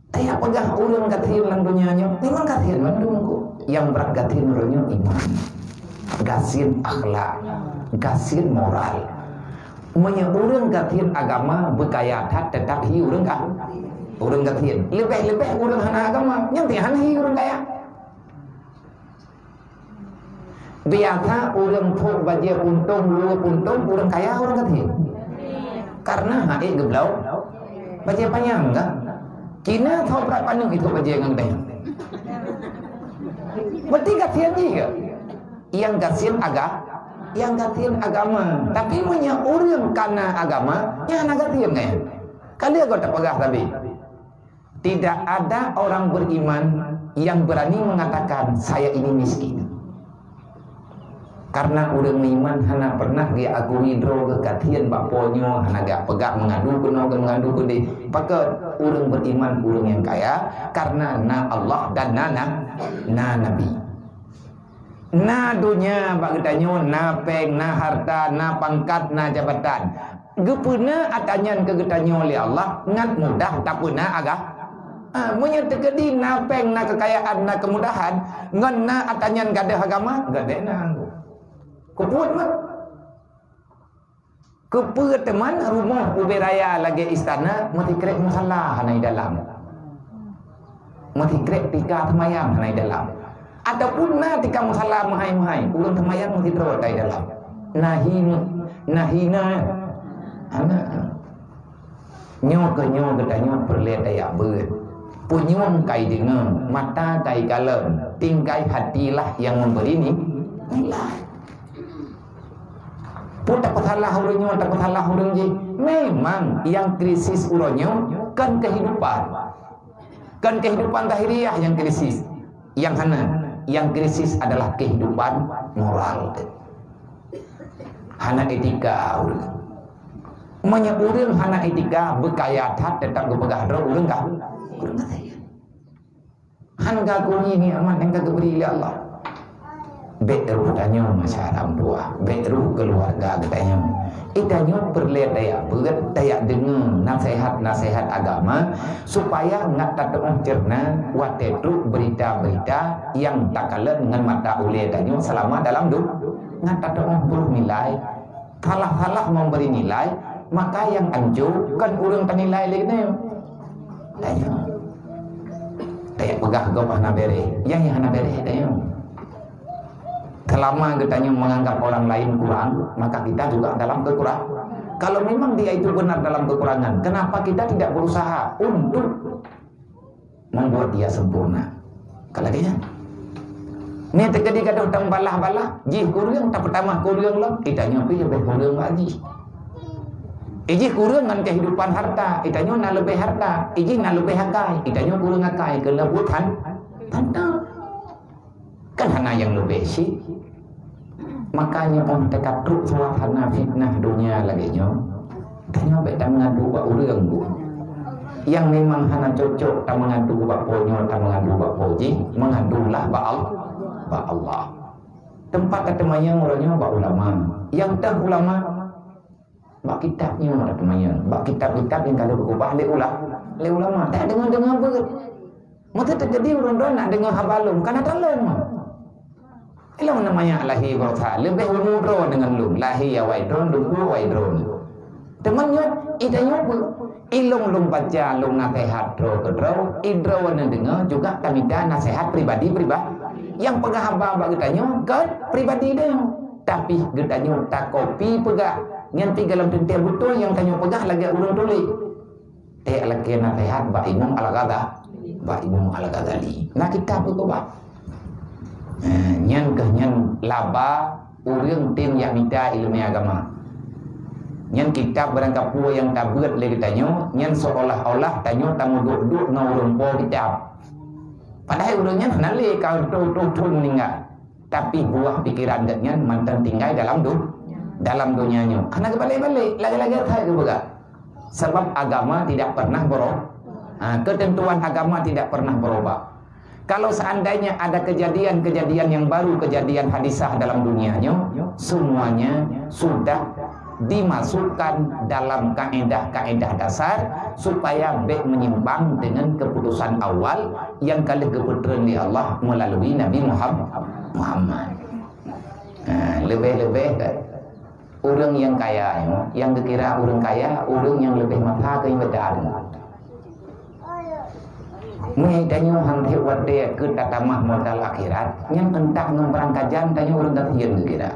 Teuka peugah ureueng gasien lam donya nyoe, memang gasien mandum kok. Nyang brat gasien uroe nyoe iman. Gasien akhlak, gasien moral. Meunyoe ureueng gasien agama beukaya that, teutap hi ureueng ga-, ureueng gasien. Leubeh-leubeh ureueng hana agama, nyan pih hana hi ureueng kaya. Biasa ureueng phôk bajée puntông, luweue puntông, ureueng kaya ureueng gasien. Karena hana ék geubloe bajée panyang kan. Cina soe brat paneuk itoe bajée ngon geutanyoe. Berarti gasien jih ke? Nyang gasien aga-, nyang gasien agama. Tapi meunyoe ureueng kana agama, nyan hana gasien nyan. Ka lheueh gob tapeugah sabe. Tidak ada orang beriman yang berani mengatakan, "Saya ini miskin." Karena ureuëng meuiman hana pernah geuakui droe geuh ka thian bak po nyoe, hana geupeugah meungadu keunoe, meungadu keudeh. Pakon ureuëng beriman, ureuëng nyang kaya, karena na Allah dan na, na, na Nabi. Na donya bak geutanyoe, na péng, na harta, na pangkat, na jabatan. Geupeuna atra nyan keu geutanyoe lé Allah, ngat mudah tapeuna aga-, ah, meunyoe teukeudi na péng, na keukayaan, na keumudahan, ngon na atra nyan gadôh agama, gadôh na. Keupeue meuh? Keupeue teuma rumoh ubé raya lagée istana, meusikrek musala hana di dalam? Meusikrek tika seumayang hana di dalam? Ataupun na tika musala meuhai-meuhai, ureuëng seumayang meusidroe di dalam? Nahi, nahi na. Hana. Nyoe keuh nyoe geutanyoe peureulée tajak beuet. Punyueng kai deungoe, mata kai kalon, tinggai hatilah yang memberi ni-, nilai. Peue tapeusalah ureuëng nyoe, tapeusalah ureuëng jih. Memang yang krisis uroe nyoe kon kehidupan. Kon kehidupan zahiriah yang krisis. Yang hana, yang krisis adalah kehidupan moral. Hana etika ureuëng. Meunyoe ureuëng hana etika, beukaya that tetap geupeugah droe ureuëng ka, ureuëng ka. Han geuakui nikmat nyang ka geubri lé Allah. Bék rôh tanyoe masa ram tuha, bék rôh keuluwarga geutanyoe. Geutanyoe peureulée tajak beuet, tajak deungoe naseuhat-naseuhat agama, supaya ngat tateuoh ceureuna watée trok beurita-beurita nyang takalon ngon mata ulée tanyoe seulama dalam du-, ngat tateuoh brôh nilai. Salah-salah memberi nilai, maka nyang anco kon ureuëng tanilai lé geutanyoe. Tanyoe. Tajak peugah gob hana béréh, nyang, nyang hana béréh tanyoe. Selama geutanyoe menganggap orang lain kurang, maka kita juga dalam kekurangan. Kalau memang dia itu benar dalam kekurangan, kenapa kita tidak berusaha untuk membuat dia sempurna. Ka lagée nyan. Meuteukeu di gadoh tameubalah-balah, jih kureueng tapeutamah kureueng lom, geutanyoe pih leubeh kureueng bak jih. Ijih kureueng ngon kehidupan harta, geutanyoe na leubeh harta, ijih na leubeh akai, geutanyoe kureueng akai, keuneuk buet han-, harta. Kan hana nyang leubeh cit. Makanya óh teuka trok suasana fitnah donya lagée nyoe, tanyoe bék tameungadu bak ureuëng bu. Nyang memang hana cocok tameungadu bak po nyoe, tameungadu bak po jih, meugadulah bak Al-, bak Allah. Teumpat tateumanyong uroe nyoe bak ulama. Nyang teuh ulama, bak kitab nyoe tateumanyong, bak kitab-kitab nyang ka lheueh geukeubah lé ula-, lé ulama. Tadeungoe-deungoe beuet. Meuteuteuk jadi ureuëng droe nak deungoe haba lôn, kana that lôn. Ilôn na manyak lahé baroesa, leubeh umu droe deungon lôn, lahé awai droe, lôn umu awai droe. Teuma nyoe, geutanyoe peue? Ilôn lôn baca, lôn naseuhat droe keu droe, droe neudeungoe juga tamita naseuhat pribadi-pribadi. Nyang peugah haba bak geutanyoe kon pribadi tanyoe, tapi geutanyoe takopi peugah. Nyan pih gohlom teuntée beutôi nyang tanyoe peugah lagée ureuëng tuléh. Teuh lakée naseuhat bak Imam Al-Ghazali, bak Imam Al-Ghazali. Na kitab geukeubah. Eh, nyan keuh nyan laba ureuëng tem jak mita iéleumé agama. Nyan kitab barangkapeue nyang tabeuet lé geutanyoe, nyan seolah-olah tanyoe tameuduek-duek ngon ureuëng po kitab. Padahai ureuëng nyan hana lé ka reutôh-reutôh thon meuninggai. Tapi buah pikiran geuh nyan mantong tinggai dalam du-, dalam donya nyoe. Hana geubalek-balek, lagée-lagée that geupeugah. Sebab agama tidak pernah bero-, ha, ketentuan agama tidak pernah berubah. Kalau seandainya ada kejadian-kejadian yang baru, kejadian hadisah dalam dunia nyoe, semuanya sudah dimasukkan dalam kaedah-kaedah dasar supaya bék menyimpang dengan keputusan awal nyang ka lheueh geupeutreun lé Allah meulalu Nabi Muham-, Muhammad. Ha, leubeh-leubeh kan. Ureuëng nyang kaya nyoe, nyang geukira ureuëng kaya, ureuëng nyang leubeh masa keu iébadat. Meunyoe tanyoe han teuh watée keu tatamah modal akhirat, nyan euntak ngon beurangkajan tanyoe ureuëng gasien geukira.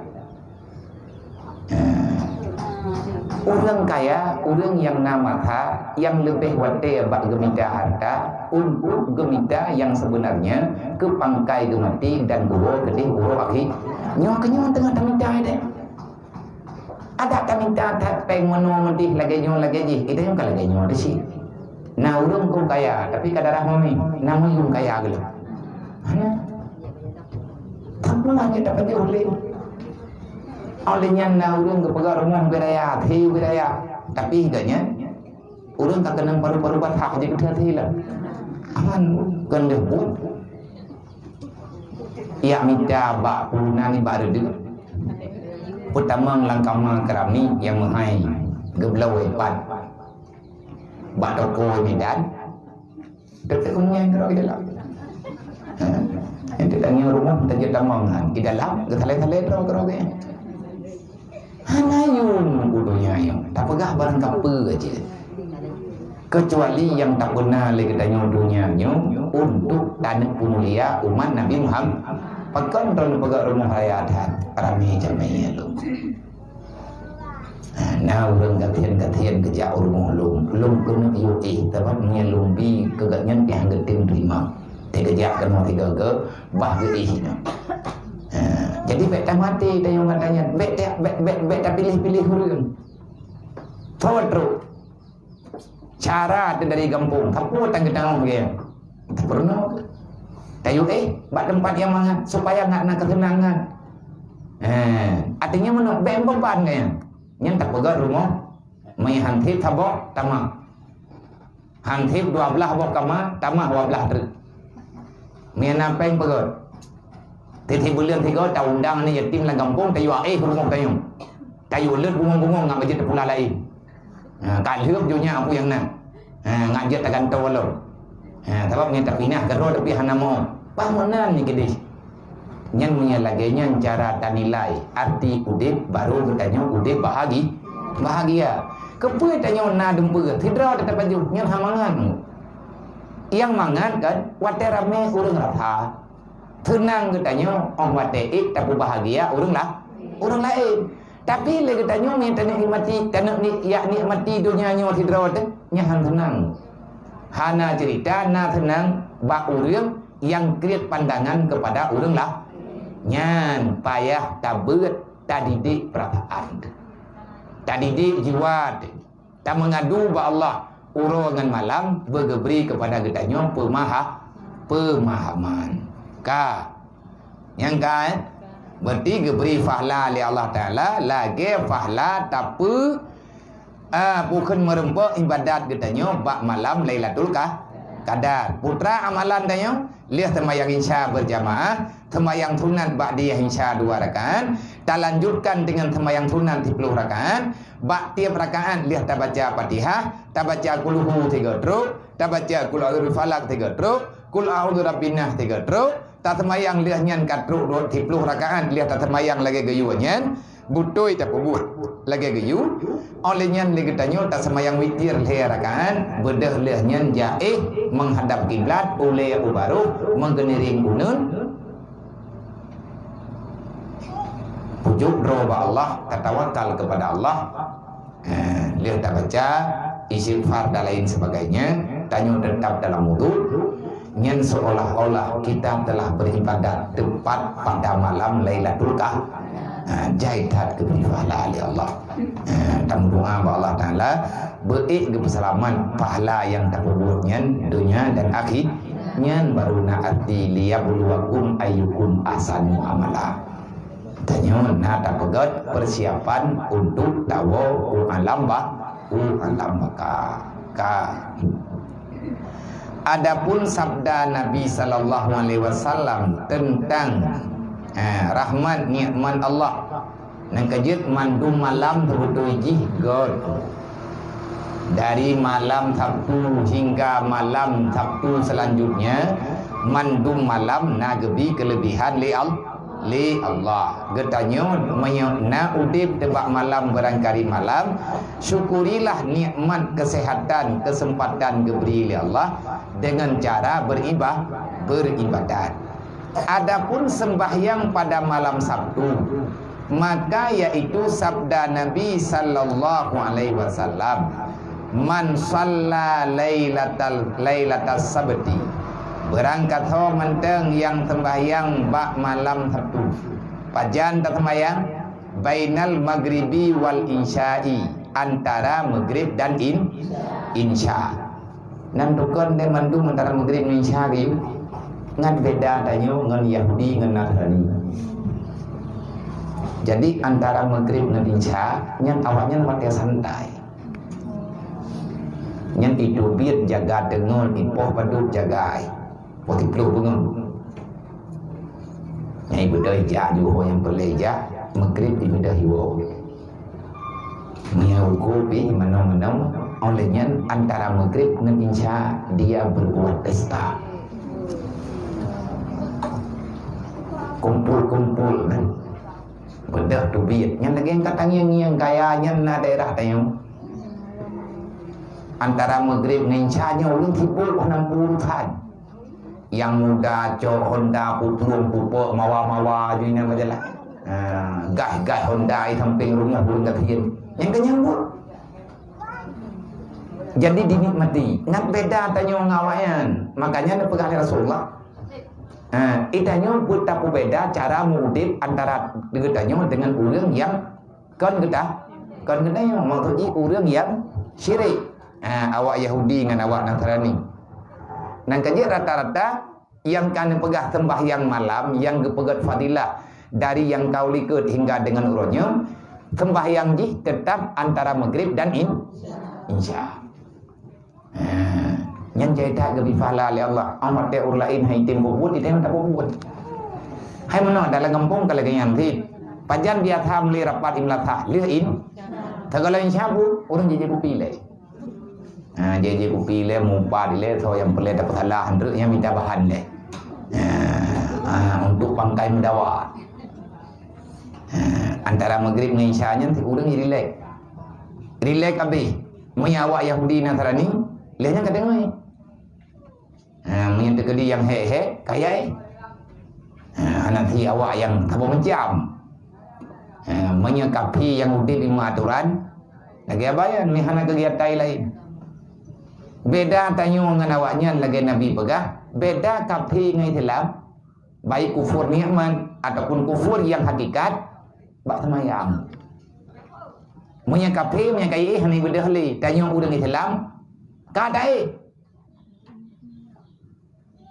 Ureuëng kaya, ureuëng nyang na masa, nyang leubeh watée bak geumita harta, untuk geumita nyang sebenarnya keu pangkai geumaté dan geuwoe keudeh uroe akhé. Nyoe keuh nyoe teungoh tamita deh. Adak tamita that péng meunoe meudeh lagée nyoe lagée jih, geutanyoe ka lagée nyoe teuh cit. Na ureuëng kon kaya, tapi ka darah mami, na miyueb kaya geuh. Hana. Tapi mah nyang tapajoh lé. Oleh nyan na ureuëng geupeugah rumoh beu raya, até beu raya. Tapi geuh nyan, ureuëng ka keunong paru-paru basah jeuet keu até lah. Aman, kon lheueh buet. Yak mita bak puna nibak reudeuek. Peutamong lam kama keramik nyang meuhai, geubloe pat. Bak toko Medan, dekat hunian keudroe di dalam. Ha? Nyang teutanyoe rumoh tajak tamong han. Di dalam, geusalai-salai droe keudroe. Hana yum u donya nyoe, tapeugah barang kapeue aja. Keucuali nyang tapeuna lé geutanyoe donya nyoe untuk taneuk peumulia umat Nabi Muhammad. Pakon droeneuh peugah rumoh raya that, ramé jamé lom. Ha, na ureuëng gasien-gasien geujak u rumoh lôn, lôn keuneuk yue éh, sabab meunyoe lôn bi keu gobnyan pih han geutem teurimong. Teugeujak keunoe sigoe-goe, bah geuéh nyoe. Ha, jadi bék tamaté tayue ngon tanyan, bék ta-, bék, bék, bék tapiléh-piléh ureuëng. Soe trok? Cara teuh dari gampông, sapeue tan geutanyoe lagée nyan? Peurunoe. Tayue éh bak teumpat nyang mangat, supaya ngat na keuseunangan. Eh, artinya meunoe, bék meubeban geuh nyan. Nyan tapeugah rumoh, meuhan sép saboh tamah. Han sép dua blaih boh kama, tamah dua blaih treuk. Meunan péng peugöt. Tieb-tieb buleuen sigoe taundang aneuk yatim lam gampông, tayue éh rumoh tanyoe. Tayue leuet bungong-bungong ngat bajeuet tapula laén. Ha, ka lheueh donya peue nyang na. Ha, ngat jeuet tagantoe lom. Ha, sabab nyan tapinah keudroe tapi hana mo. Bah meunan nyan keudeh. Nyan meunyoe lagée nyan cara tanilai arti udeb, barô geutanyoe udeb bahagi-, bahagia. Keupeue tanyoe na dumpeue, sidroe teutapajoh, nyan hana mangat. Nyang mangat kan, watée ramé ureuëng rasa. Seunang geutanyoe, óh watée ék tapeubahagia ureuëng la-, ureuëng laén. Tapi lé geutanyoe meunyoe taneuk nikmati, taneuk ni-, jak nikmati donya nyoe sidroe teuh, nyan han seunang. Hana ceurita na seunang bak ureuëng nyang kriet pandangan keupada ureuëng la-, nyan payah tabeuet, tadidik peurasaan teuh. Tadidik jiwa teuh. Tameungadu bak Allah, uroe ngon malam beugeubri keupada geutanyoe peumaha-, peumahaman. Ka. Nyang ka, eh? Berarti geubri fahla lé Allah Taala lagée fahla tapeu-, ah, bukon meureumpok ibadat geutanyoe bak malam Lailatul Ka-, Qadar. Putra amalan tanyoe, lheueh seumayang Isya beurjamaah, seumayang sunat ba'diyah Isya dua rakaat, talanjutkan deungon seumayang sunat siploh rakaat, bak tieb rakaat lheueh tabaca Fatihah, tabaca Qul Hu tiga trok, tabaca Qul A'udzu Birabbil Falaq tiga trok, Qul A'udzu Birabbin Nas tiga trok, taseumayang lheueh nyan ka trok dua siploh rakaat lheueh taseumayang lagée geuyue nyan, beutôi tapeubuet lagée geuyue. Óh lheueh nyan lé geutanyoe taseumayang witir lhée rakaat, beudôh lheueh nyan jak éh meuhadab kiblat, ulée u barôh, meugeuniréng uneuen. Pujoe droe bak Allah, tatawakal keupada Allah. Eh, lheueh tabaca istighfar dan lain sebagainya, tanyoe tetap dalam wudhu, nyan seolah-olah kita telah beribadat tepat pada malam Lailatul Qadar. Ha, jai that geubri pahala lé Allah. Ha, tameudoa bak Allah Taala, beuék geupeuseulamat pahala nyang tapeubuet nyan donya dan akhi-, nyan baru na arti liyabluwakum ayyukum ahsanu amala. Tanyoe na tapeugét persiapan untuk tawoe u alam ba-, u alam baka. Ka. Adapun sabda Nabi sallallahu alaihi wasallam tentang, eh, rahmat nikmat Allah, nyang keujeuet mandum malam teubeutôi jih göt. Dari malam Sabtu hingga malam Sabtu selanjutnya, mandum malam na geubri keulebihan lé Al-, lé Allah. Geutanyoe meunyoe na udeb teubak malam beurangkali malam, syukurilah nikmat keuseuhatan, keuseumpatan geubri lé Allah deungon cara beuriba-, beuribadat. Adapun sembahyang pada malam Sabtu, maka yaitu sabda Nabi sallallahu alaihi wasallam, "Man shalla lailatal, lailatas sabti." Beurangkat ho mantong nyang sembahyang bak malam Sabtu. Pajan tasembahyang? Bainal maghribi wal isya'i, antara maghrib dan in-, insya. Nan dukon lé mandum antara Maghrib ngon Isya geuyue. Ngat beda tanyoe ngon Yahudi ngon Nasrani. Jadi antara Maghrib ngon Isya nyan awaknyan watèe santai. Nyan iteubiet jaga teungeut, ipoh padub jaga ai. Poh siplôh beungoh. Nyang ibeudôh ijak di uroe nyang peureulèe ijak, Maghrib ibeudôh iwoe. Meunyoe uku pih meunoe-meunoe, óh lheueh nyan antara Maghrib ngon Isya dia berbuat pesta. Kumpul-kumpul kan. Beudôh teubiet. Nyan lagèe ka tangieng-ngieng kaya nyan na daerah tanyoe. Antara Maghrib ngon Isya nyoe ureueng sibuk hana urusan. Nyang muda cok Honda, putrueng pupok, mawa-mawa ju inan bak jalan. Ha, gas-gas Honda di sampéng rumoh ureueng gasien. Nyang keunyan buet. Jadi dinikmati. Ngat beda tanyoe ngon awaknyan. Makanya neupeugah lé Rasulullah, ha, geutanyoe beuet tapeubeda cara meuudép antara geutanyoe deungon ureueng nyang Kon geuta-, kon geutanyoe, maksud jih ureueng nyang syirik. Ha, awak Yahudi ngon awak Nasrani. Nyan ka jeuet rata-rata nyang ka neupeugah seumbahyang malam nyang geupeugét fadilah dari nyang ka u likôt hingga deungon uroe nyoe, seumbahyang jih teutap antara Maghrib dan in-, Isya. Ha, nyan jai that geubri pahala lé Allah. Amat teu ureueng laén hai tem peubuet, item tak peubuet. Hai meunoe dalam gampông ka lagèe nyan cit. Pajan biasa meuli rapat imlasah lheuh in. Segala insya Allah, ureueng jijak kupi lé. Ha, jijak kupi lé, mupat lé, soe nyang peureulèe tapeusalah, andreuk nyang mita bahan lé. Ha, ha, untuk pangkai meudawa. Ha, antara Maghrib ngon Isya nyan ureueng rilek. Rilek abéh. Meunyoe awak Yahudi Nasrani, lheuh nyan ka deungoe. Ha, meunyoe teukeudi nyang hék-hék, kayai. Ha, hana si awak nyang saboh macam. Ha, meunyoe kafé nyang udép limong atoran, lagèe abah nyan, meuhana kegiatan laén. Beda tanyoe ngon awaknyan lagèe Nabi peugah, beda kafé ngon Islam, baik kufur nikmat ataupun kufur nyang hakikat, bak seumayang. Meunyoe kafé, meunyoe ka iéh hana ibeudôh lé, tanyoe ureueng Islam, ka taéh.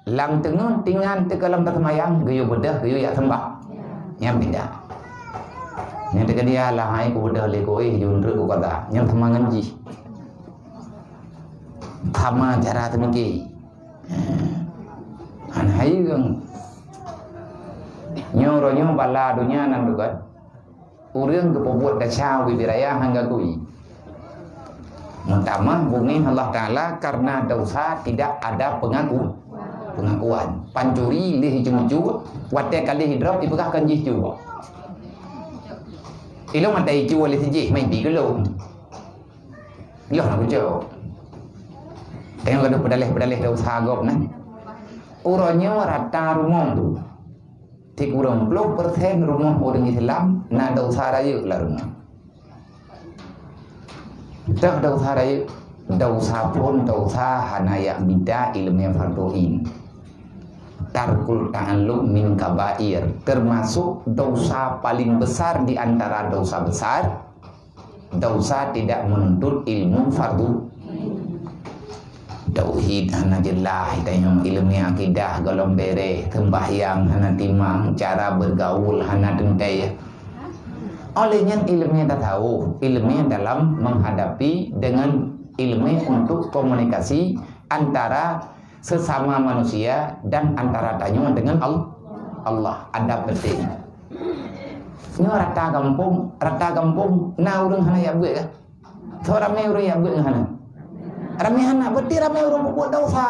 Lam teungoh tingan teuka lam taseumayang, geuyue beudôh, geuyue jak seumbah. Nyan beda. Nyan teuka dia lah, hai kubeudôh lé ku éh, jundreuk ku kata. Nyan sama ngon jih. Sama cara teumiki. Hana hai ureueng. Nyoe uroe nyoe bala donya nan deugah. Ureueng geupeubuet desya ubit raya hana gakui. Meutamah bungéh Allah Taala karena dosa tidak ada pengaku-, pengakuan. Pancuri lé jicue-cue, watèe ka lheueh jidrop, ipeugah kon jih cue. Ilôn mata icue lé sijih, main di geulong. Yoh na kucok. Tengok gadoh peudaleh-peudaleh dosa gob na. Uroe nyoe rata rumoh tu. Sikureueng ploh persen rumoh ureueng Islam na dosa rayeuk lam rumoh. Dak dosa rayeuk, dosa phon dosa hana jak mita ileumèe fardhu ain. Tarkul ta'allum min kabair, termasuk dosa paling besar di antara dosa besar. Dosa tidak menuntut ilmu fardu. Tauhid hana jeulaih, tanyoe ileumèe akidah gohlom bèrèh, seumbahyang hana timang, cara bergaul hana teuntèe. Oleh nyan ileumèe tasawuf, ileumèe dalam menghadapi dengan ileumèe untuk komunikasi antara sesama manusia dan antara tanyoe dengan Al-, Allah. Adab penting. Nyoe rata gampông, rata gampông na ureueng hana jak beuet kah? Soe ramé ureueng jak beuet ngon hana? Ramé hana, berarti ramé ureueng peubuet dosa.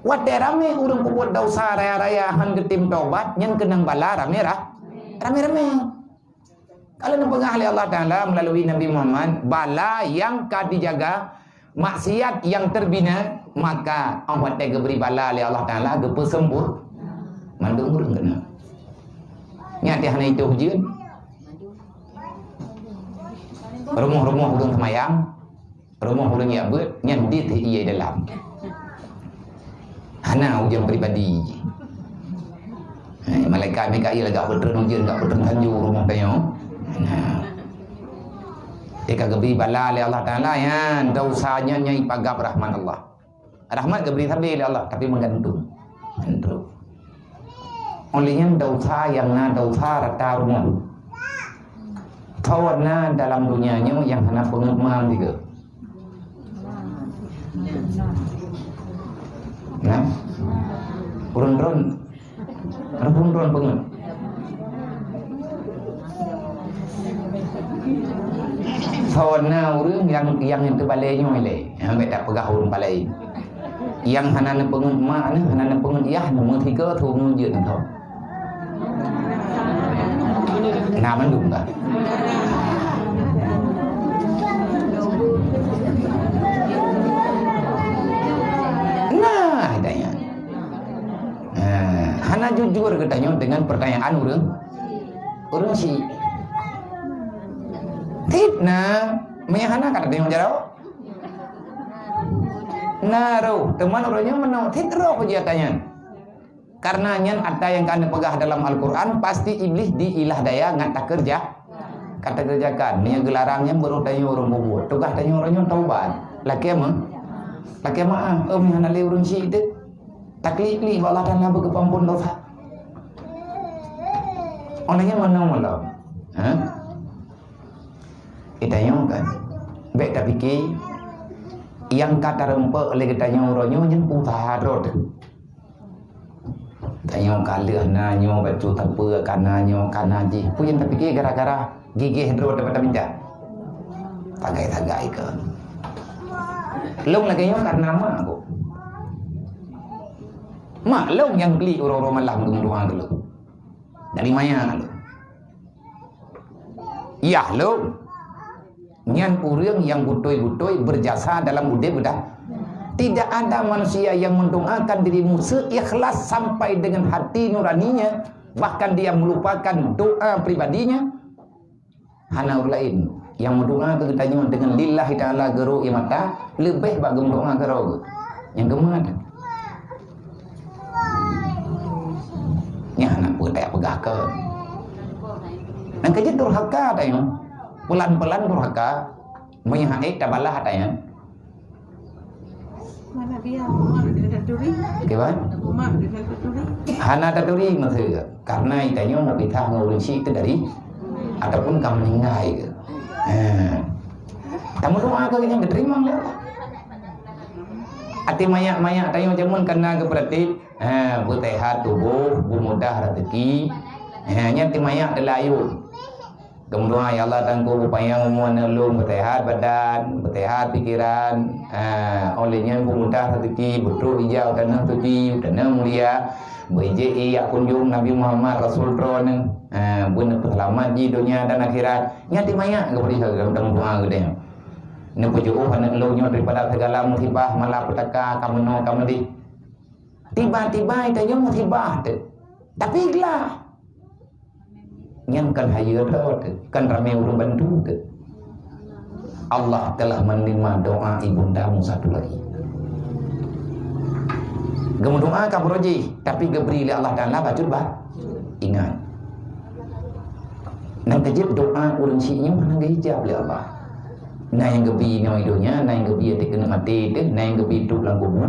Watèe ramé ureueng peubuet dosa raya-raya han geutem tobat, nyan keunong bala ramé ra-, ramé-ramé. Kalau neupeugah lé Allah Taala melalui Nabi Muhammad, bala nyang ka dijaga, maksiat nyang teubina, maka 'oh watèe geubri bala lé Allah Taala, geupeuseumbur mandum ureueng keunoe. Nyan teuh hana itoh jeuet. Rumoh-rumoh ureueng seumayang, rumoh ureueng jak beuet, nyan dit ié dalam. Hana ujeuen pribadi. Eh, malaikat Mikail agak peutreun ujeuen, agak peutreun sanju rumoh tanyoe. Hana. Teuka geubri bala lé Allah Taala, nyan dosa nyan nyang ipagab rahmat Allah. Rahmat geubri sabe lé Allah, tapi meugantung. Gantung. Óh lheueh nyan desya nyang na desya rata rumoh. Tho na dalam donya nyoe nyang hana peungeut ma sigoe? Nah, ureueng droen, ureueng droen peungeut. Soe na ureueng nyang, nyang teubalée nyoe lé, nyang bèk tapeugah ureueng palai. Nyang hana neupeungeut mak neuh, hana neupeungeut yah neuh, meusigoe su ngon jeuet neuh. Na mandum ka? Nah, geutanyoe. Eh, hana jujur geutanyoe deungon peurtanyaan ureueng, ureueng syiek. Fitnah, meunyo hana ka teudeungoe jaroe. Na roh, teuma ureueng nyoe meunoe, cit roh peujeuet nyan. Karena nyan ata nyang ka neupeugah dalam Al-Quran, pasti Iblih diilah daya ngat takeureuja, ka takeureujakan. Meunyo geularang nyan baru tanyoe ureueng bubuet. Tugaih tanyoe ureueng nyoe taubat. Lakée meuh-, lakée meu'ah, eh, meuhana lé ureueng syiek teuh. Taklik-klik bak Allah Taala beugeupeuampon dosa. Oleh nyan meunoe lom. Ha? Geutanyoe kan, bèk tapike, nyang ka tareumpok lé geutanyoe uroe nyoe nyan peusaha droe teuh. Tanyoe ka lheueh na nyoe, bacut sapeue ka na nyoe, ka na jih. Peue nyang tapike gara-gara gigéh droe teuh bak taminta? Sagai-sagai keu. Lôn lagèe nyoe karena mak kok. Mak lôn nyang klik uroe-uroe malam geumeudoa keu lôn. Dari maya lôn. Yah lôn. Nyan ureueng nyang beutôi-beutôi beujasa dalam udép geutanyoe. Tidak ada manusia yang mendoakan dirimu seikhlas sampai dengan hati nuraninya, bahkan dia melupakan doa pribadinya. Hana ureueng laén. Nyang meudoa keu geutanyoe deungon lillahi ta'ala geurok ie mata, leubeh bak geumeudoa keu droe geuh. Nyang geumat. Nyan hana peue tapeugah keu. Nyang keujeuet durhaka tanyoe. Pelan-pelan durhaka. Meunyo han ék tabalah tanyoe. Mana dia? Mak dia tak turi. Kiban? Mak dia tak turi. Hana taturi maksud geuh. Karena geutanyoe meupitah ngon ureueng syiek teuh dari ataupun ka meuninggai geuh. Ha. Tameudoa keu geutanyoe geuteurimong lé Allah. Até manyak-manyak tanyoe jameun ka na geupeuratik, ha, beuseuhat tuboh, beumudah raseuki. Ha, nyan até manyak teulayun. Geumeudoa, "Ya Allah, Teungku, peupanyang umu aneuk lôn, beuseuhat badan, beuseuhat pikeran, ah, óh lheueh nyan beumudah raseuki, beutrok ija u tanoh suci, u tanoh mulia, beuijék ie jak kunjong Nabi Muhammad Rasul Droeneuh, ah, beuneuh peuseulamat jih donya dan akhirat." Nyan até manyak geupeurih keu teungku doa geutanyoe. Neupeujeuôh aneuk lôn nyoe daripada sigala musibah, malapetaka, ka meunoe ka meudéh. Tiba-tiba geutanyoe musibah teuh, tapi glah. Nyan kon hayeue droe teuh, kon ramé ureueng bantu teuh. Allah telah menerima doa ibundamu satu lagi. Geumeudoa ka beurojih, tapi geubri lé Allah Taala bacut ba-, ingat. Nyang keujeuet doa ureueng syiek nyoe hana geuijab lé Allah. Na nyang geubri inoe donya, na nyang geubri até keuneuk maté teuh, na nyang geubri duek lam kubu,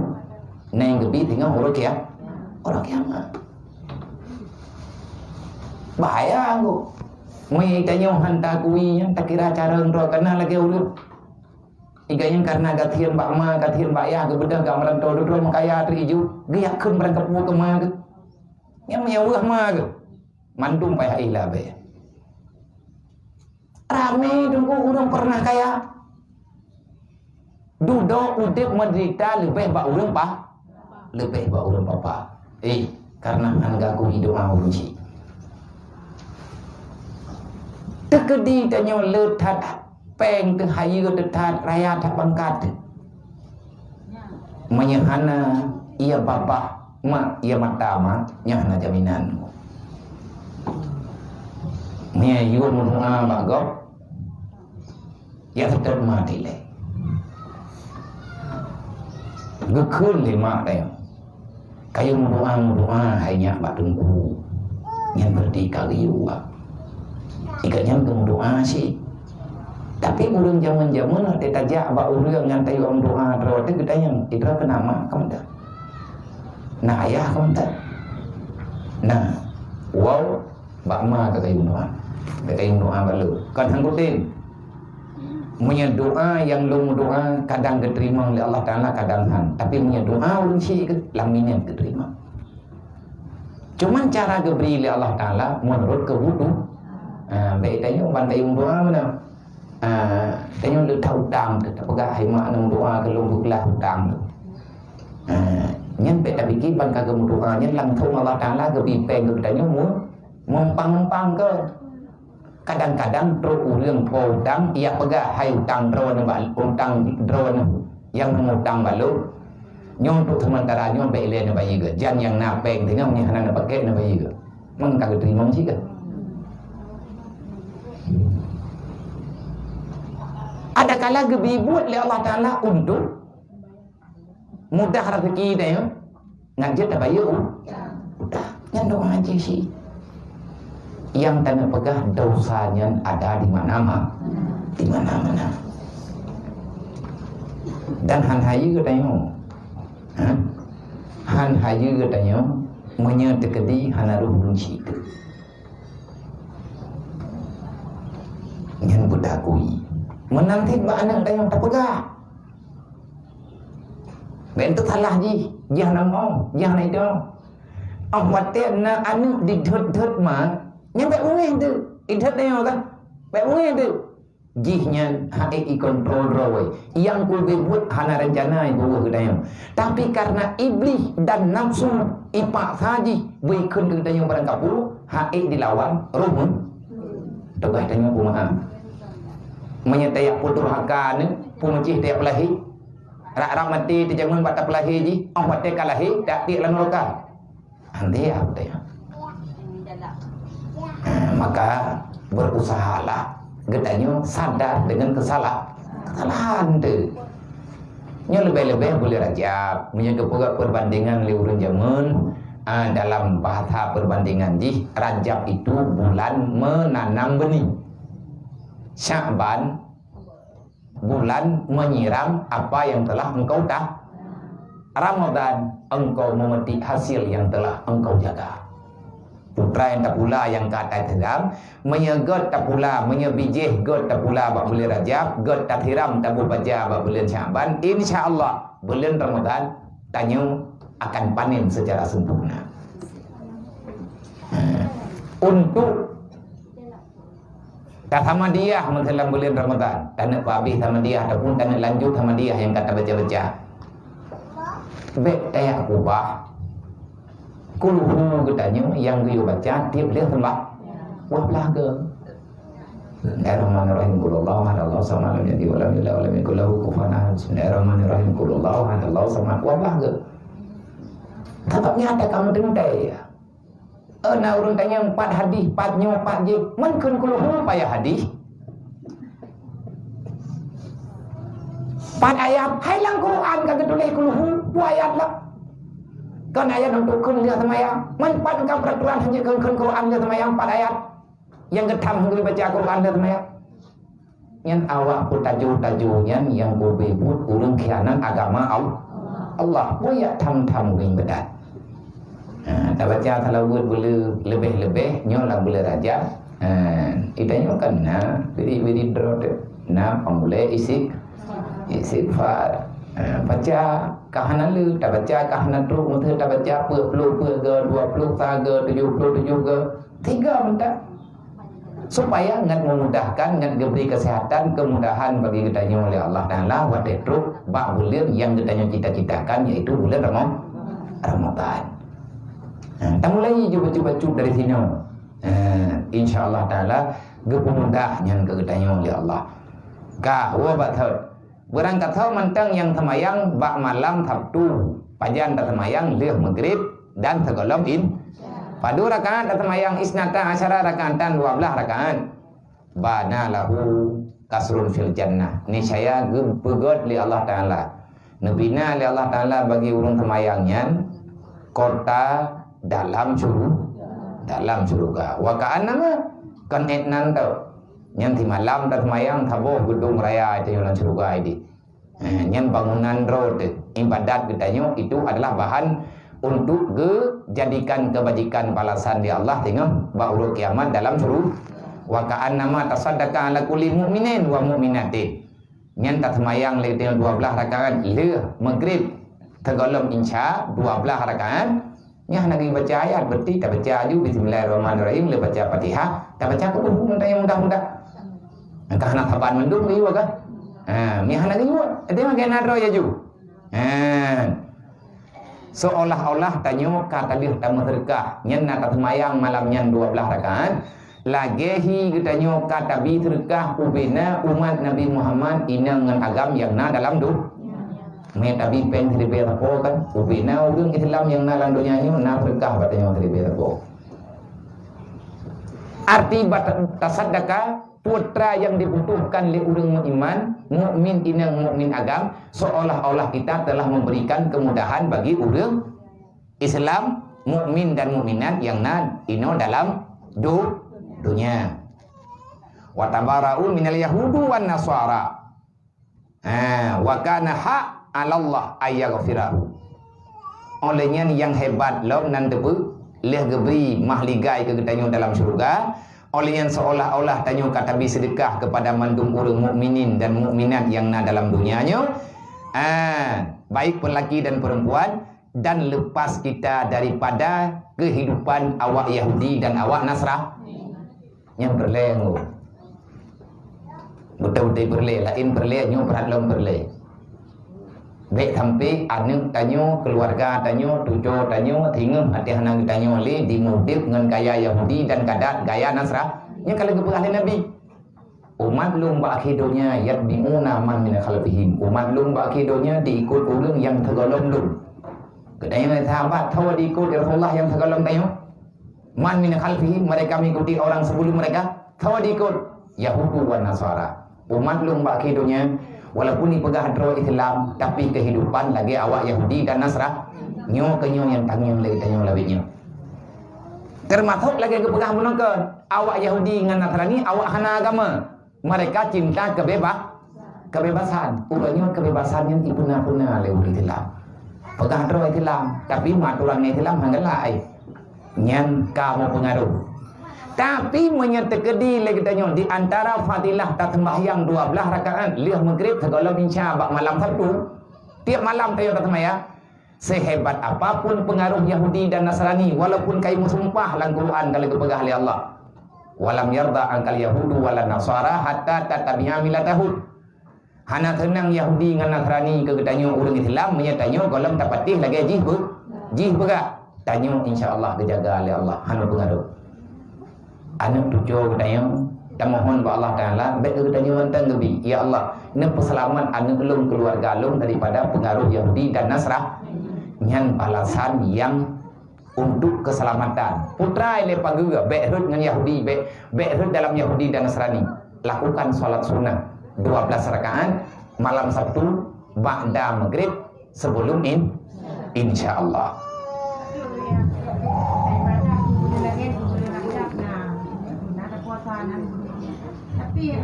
na nyang geubri teungoh uroe kia-, uroe kiamat. Bahaya anggo. Meunyo tanyoe han takui nyan, takira carông droe kana lagèe ulôn. Iga nyan karena gasien bak ma, gasien bak yah, geubeudôh gak meurantô, dudoe meukaya teuh iju, geuyakheun barang kapeue keu ma geuh. Nyan meunyo weueh ma geuh, mandum payah éh labée. Ramé teungku ureueng pernah kaya. Dudoe udeb meuderita leubeh bak ureueng pa-, leubeh bak ureueng papa. Eh, karena hana geuakui doa ureueng syiek. Teukeudi tanyoe le that péng teuh, hayeue teuh that, raya that bangkat teuh. Meunyoe hana, iya babah mak, iya mata mak, nyan hana jaminan. Meunyoe yue meudoa bak gob, ya seutôt mat ilée. Geukheun lé mak tanyoe, "Kayue meudoa-meudoa hai nyak bak Teungku, nyan beureuti ka geuyue." Ikat nyan geumeudoa cit. Tapi ureuëng jameun-jameun watée tajak bak ureuëng nyang tayue meudoá droe teuh geutanyong, "Idroe keu na ma ka mantong? Na ayah ka mantong? Na woe bak ma ka kayue meudoá? Ka kayue meudoá bak lôn?" Kon han kutem. Meunyoe doá nyang lôn meudoá kadang geuteurimong lé Allah Taala, kadang han. Tapi meunyoe doá ureuëng syik, lam minét geuteurimong. Cuman cara geubri lé Allah Taala meunurot keubutuh. Ha, bèk tanyoe ban tayue meudoá meunan. Ha, tanyoe le that utang, tapeugah, "Hai mak, neumeudoá keu lôn beukeulaih utang." Ha, nyan bèk tapike ban ka geumeudoá nyan langsong Allah Taala geubri péng keu tanyoe meu-, meumpang-umpang keu. Kadang-kadang trok ureuëng po utang, ia peugah, "Hai utang droeneuh bak, utang droeneuh nyang neumutang bak lôn, nyoe untuk seumeuntara nyoe bèk ilée neubayeue geuh, jan nyang na péng teungoh nyan hana neupaké neubayeue geuh." Meunan ka geuteurimong cit geuh. Adakala geubri buet lé Allah Taala untuk mudah raseuki tanyoe, ngat jeuet tabayeue u-, utang. Nyan doa haji syik. Nyang tanyoe peugah dosa nyan ada di mana ma-, di mana-mana. Dan han hayeue geutanyoe. Ha? Han hayeue geutanyoe meunyoe teukeudi hana rôh ureuëng syik. Nyan beutakui. Meunan cit bak aneuëk tanyoe tapeugah. Bèk teusalah jih, jih hana mo, jih hana idong. Óh watée na aneuëk didhot-dhot ma, nyan bèk beungéh teuh. Idhot tanyoe kan? Bèk beungéh teuh. Jih nyan hana ikontrol droe. Nyang keubeue buet hana reuncana ibuet geutanyoe. Tapi karena iblih dan nafsu ipaksa jih beu ikheun keu geutanyoe barang kapeue, hana dilawan, rôh meutugaih tanyoe peumeu'ah. Meunyoe tajak peuet durhaka nyoe, peumeucih tajak peulahé. Rab-rab maté teujameun bak tapeulahé jih, óh watée ka lahé, tajak tiek lam nuraka. Anté apa tanya? Eh, maka berusahalah geutanyoe sadar dengan kesalah-, kesalahan tu. Nyoe leubeh-leubeh buleuen Rajab, meunyoe geupeugah perbandingan lé ureuëng jameun, ah, dalam bahasa perbandingan jih, Rajab itu bulan menanam benih. Sya'ban bulan menyiram apa yang telah engkau ta-, Ramadan, engkau memetik hasil yang telah engkau jaga. Putra nyang tapula nyang ka tasiram, meunyoe gét tapula, meunyoe bijéh gét tapula bak buleuen Rajab, gét tasiram taboh baja bak buleuen Sya'ban, insya Allah buleuen Ramadan tanyoe akan panen secara sempurna. Ha. Untuk Tasamadiyah meusalam buleuen Ramadhan, taneuk peuhabéh samadiyah ataupun taneuk lanjut samadiyah nyang ka tabaca-baca. Bék tajak keubah. Kulhu geutanyoe nyang geuyue baca tieb lheueh seumbah-, wah blah geu. Bismillahirrahmanirrahim. Qul huwallahu ahad, Allahu samad, lam yalid walam yulad walam yakul lahu kufuwan ahad. Bismillahirrahmanirrahim. Qul huwallahu ahad, Allahu samad, wah blah geu. Sabab nyan ka meuteuntèe. Eh, na ureuëng tanyong pat hadih, pat nyoe, pat jih. Man kheun kulhu payah hadih. Pat ayat, hai lam Quran ka geutuléh kulhu, peue ayat lah. Kon ayat untuk kheun lheueh seumayang. Man pat ka peuraturan hanjeuet kheun, kheun Quran lheueh seumayang, pat ayat. Nyang geutham hana baca Quran lheueh seumayang. Nyan awak peutajo-tajo nyan nyang geubi buet ureuëng khianat agama Al-, Allah. Peue jak tham-tham ureuëng beudat. Ha, tabaca salaweuet beu-, leubeh-leubeh nyoe lam buleuen Rajab. Ha, geutanyoe kan na wirid-wirid droe teuh. Na pangulée istig-, istighfar. Ha, baca ka hana le, tabaca ka hana trok, meuteue tabaca peuet ploh peuet go, dua ploh sa go, tujoh ploh tujoh go. Tiga mantong. Supaya ngat memudahkan, ngat geubri kesehatan, kemudahan bagi geutanyoe oleh Allah Taala watée trok bak buleuen nyang geutanyoe cita-citakan, yaitu buleuen Rama-, Ramadhan. Ha, tamulai ju bacut-bacut dari sinoe. Ha, insya Allah Taala geupeumudah nyan keu geutanyoe oleh Allah. Ka, woe bak thot. Beurangkat thot mantong nyang seumayang bak malam Sabtu, pajan taseumayang lheueh Maghrib dan sigohlom in-, padum rakaat taseumayang, isnata asyara rakaatan, dua blah rakaat. Bana lahu kasrun fil jannah. Niscaya geupeugét lé Allah Taala. Neubina lé Allah Taala bagi ureuëng seumayang nyan kota dalam syuru-, dalam syurga. Wa ka'annama, kon étnan tau. Nyan simalam taseumayang saboh geudong raya tanyoe lam syeuruga ideh. Eh, nyan bangunan droe teuh. Ibadat geutanyoe itu adalah bahan untuk geujadikan keubajikan balasan di Allah singoh bak uroe kiamat dalam syeuruga. Wa ka'annama tasaddaqa ala kulli mu'minin wa mu'minatin. Nyan taseumayang lé geutanyoe dua blaih rakaat lheueh Maghrib, teugohlom Isya dua blaih rakaat. Nyan hana geubaca ayat, berarti tabaca aju Bismillahirrahmanirrahim, lheueh baca Fatihah, tabaca keu buku mudah-mudah. Ka hana saban mandum geuyue kan? Ha, nyan hana geuyue. Jadi makai na droe aju. Ha. Seolah-olah tanyoe ka talheueh tameuseudeukah, nyan na taseumayang malam nyan dua blaih rakaat, lagée hi geutanyoe ka tabi seudeukah ubena umat Nabi Muhammad inong ngon agam nyang na dalam do-, meuiya tabi péng siribée sapo kan, ubena ureuëng Islam nyang na lam donya nyoe na seudeukah bak tanyoe siribée sapo. Arti bat-, tasaddaqa, putra nyang dibutuhkan lé ureuëng meuiman, mukmin inong mukmin agam, seolah-olah kita telah memberikan kemudahan bagi ureuëng Islam, mukmin dan mukminat nyang na inoe dalam du-, dunia. Wa tabara'u minal yahudi wan nasara. Ha, wa kana haq 'alallah ayyaghfirahu. Oleh nyan nyang hebat lom nan teupeu lheueh geubri mahligai keu geutanyoe dalam syeuruga. Oleh nyan seolah-olah tanyoe ka tabi seudeukah kepada mandum ureuëng mukminin dan mukminat nyang na dalam dunia nyoe. Ha, baik peulaki dan perempuan, dan lepas kita daripada kehidupan awak Yahudi dan awak Nasra-, nyang peureulée ngon. Beutôi-beutôi peureulée, laén peureulée, nyoe brat lom peureulée. Bék sampai aneuëk tanyoe, keuluwarga tanyoe, tuco tanyoe, singoh até hana geutanyoe lé, dimudik ngon gaya Yahudi dan gadat gaya Nasra-, nyang ka lheueh geupeugah lé Nabi. Umat lôn bak akhé donya yatbi'una man min khalfihim. Umat lôn bak akhé donya diikot ureuëng nyang sigohlom lôn. Geutanyoe sahabat, soe diikot ya Rasulullah nyang sigohlom tanyoe? Man min khalfihim, mereka mengikuti orang sebelum mereka. Soe diikot? Yahudi wan Nasara. Umat lôn bak akhé donya, walaupun dipeugah droe Islam, tapi kehidupan lagée awak Yahudi dan Nasra-, nyoe keu nyoe nyang tangieng lé geutanyoe lawét nyoe. Teumasok lagée geupeugah bunoe keu awak Yahudi ngon Nasrani, awak hana agama. Mereka cinta kebeba-, kebebasan. Uroe nyoe kebebasan nyan ipeuna-peuna lé ureuëng Islam. Peugah droe Islam, tapi meuaturan Islam hana galak ai. Nyan ka meupeungaruh. Tapi meunyoe teukeudi lé geutanyoe di antara fadilah taseumbahyang dua blaih rakaat lheueh Maghrib sigohlom Isya bak malam Sabtu, tiep malam tanyoe taseumbahyang, sehebat apapun peungaruh Yahudi dan Nasrani, walaupun ka imeusumpah lam Quran ka lheueh geupeugah lé Allah, "Walam yarda angkal yahudu walan nasara hatta tattabi'a millatahum." Hana seunang Yahudi ngon Nasrani keu geutanyoe ureuëng Islam meunyoe tanyoe gohlom tapatéh lagée jih beu-, jih beugah. Tanyoe insya Allah geujaga lé Allah, hana peungaruh. Aneuëk tuco geutanyoe, tamohon bak Allah Taala, bék keu geutanyoe mantong geubi, "Ya Allah, neupeuseulamat aneuëk lôn, keuluwarga lôn daripada peungaruh Yahudi dan Nasra-, nyan balasan nyang untuk keuseulamatan." Putra lé pageue, bék rhot ngon Yahudi, bék, bék rhot dalam Yahudi dan Nasrani. Lakukan salat sunnah dua belas rakaat malam Sabtu ba'da Maghrib sebelum in-, insya Allah. Tapi,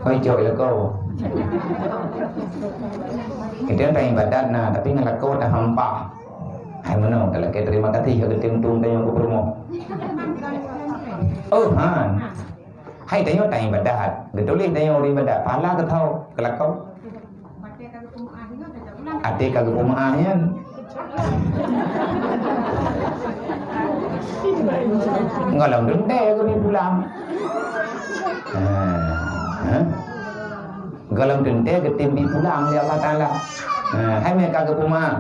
Oi, jok lakoe. Kita tak ibadat nah, tapi ngelako dah hampa. Hai meunoe, talakée terima kasih keu geutem tueng tanyoe keu peurumoh. Oh, han. Hai tanyoe tak ibadat. Geutuléh tanyoe ureuëng ibadat. Pahala geutao keu lakoe. Até ka geupeumaáh nyan. Gohlom teuntée geubi pulang. Ha, ha. Gohlom teuntée geutem bi pulang lé Allah Taala. Ha, hai mé ka geupeumaáh.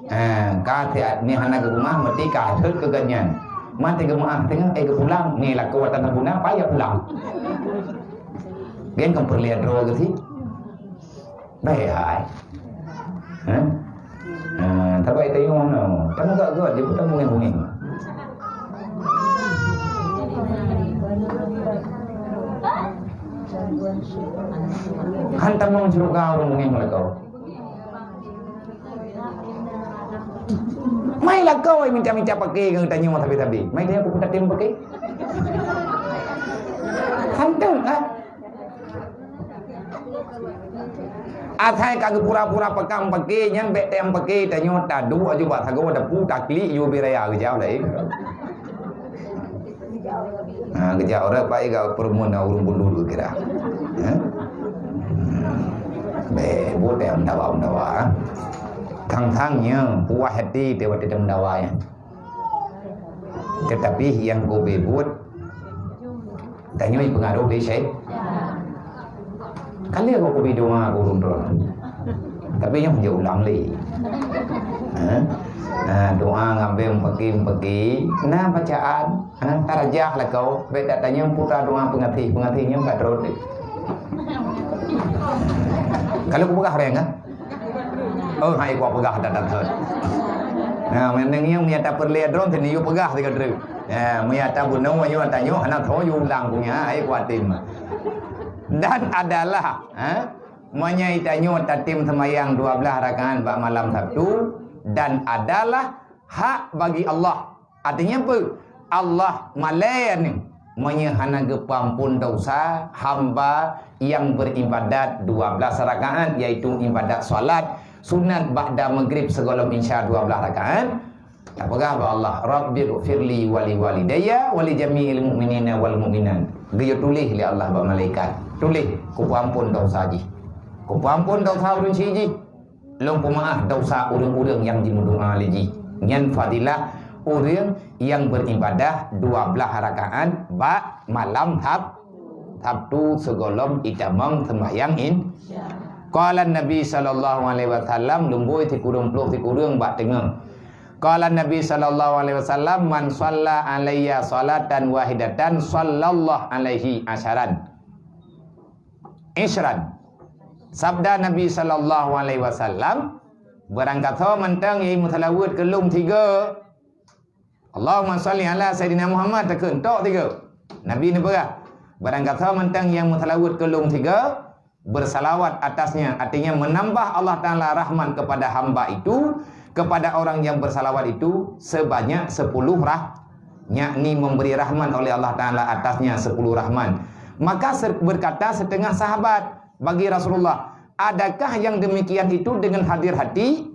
Ha, ka siat ni hana geupeumaáh, meuti ka seuet keu geuhnyan. Maté geupeumaáh teungoh, eh, geupulang, ngieng lakoe atan guna, payah pulang. Gen kon peureulée droe geuh sit. Baik hai. Ha? Ha, tabai tayong no. Tamu gak gak je pun tamu yang bunyi. Han tamong syeuruga ureuëng bungéh meulakoe. Mai lakoe minta-minta paké ngon tanyoe sabe-sabe. Mai tanyoe peue tatem paké? Santai lah. Asai ka geupura-pura peukang peuke nyan, bèk tém peuke, tanyoe taduek aju bak sagoe, tapu, taklik, yue bri raya geujak laén. Ha, geujak ureueng pai ka peureumeun ureueng bundul kira. Ha? Bèk, buet tém dawa-dawa. Thang-thang nyoe puah até teuh watèe tém dawa nyan. Tetapi nyang keubeue buet, tanyoe pengaruh lé syai-, ka lheueh keubeue doa keu ureueng droe. Tapi nyoe jeuet ulang lé. Ha? Ha, doa ngon bèe meupeugah-peugah, na bacaan, ha, tarajah lakoe, bèk that tanyong putra doa peungatéh, peungatéh nyoe ka trok. Kalau kupeugah orang, ha? Oh, hai, kupeugah that-that. Nah, meunyoe nyang meunyo tapeureulèe droe, teuh yue peugah sigoe treuk. Ya, meunyo tabunoe, yue tanyoe, hana tho yue ulang punya, hai, kuatem. Dan adalah, ha? Meunyo tanyoe tatem seumayang dua belas rakaat bak malam Sabtu, dan adalah hak bagi Allah. Artinya apa? Allah malèe nyoe meunyo hana geupeuampon dosa hamba nyang beribadat dua belas rakaat, yaitu ibadat salat sunat ba'da maghrib sigohlom isya dua belas rakaat. Tapeugah bak Allah, "Rabbighfirli wa li walidayya wa li jami'il mu'minina wal mu'minat." Geuyue tuléh lé Allah bak malaikat. Tuléh, "Kupeuampon dosa jih. Kupeuampon dosa ureueng syiek jih. Lôn peumaáh dosa ureueng-ureueng nyang jimeudoa lé jih." Nyan fadilah ureueng nyang beribadah dua belas rakaat bak malam Sab-, Sabtu sigohlom itamong seumbahyang in-, Qala Nabi sallallahu alaihi wasallam, lumbôi sikureueng ploh sikureueng bak teungoh. Qala Nabi sallallahu alaihi wasallam, "Man shalla alayya salatan wahidatan, sallallahu alaihi asyaran." Isyran. Sabda Nabi sallallahu alaihi wasallam, "Barangkasoe mantong nyang meuseulaweuet keu lôn sigoe, Allahumma shalli ala Sayyidina Muhammad," takheun tok sigoe. Nabi neupeugah, "Barangkasoe mantong nyang meuseulaweuet keu lôn sigoe, bersalawat atasnya," artinya menambah Allah Taala rahmat kepada hamba itu, kepada orang yang bersalawat itu sebanyak sepuluh rah-, yakni memberi rahmat oleh Allah Taala atasnya sepuluh rahmat. Maka se-, berkata setengah sahabat bagi Rasulullah, "Adakah yang demikian itu dengan hadir hati?"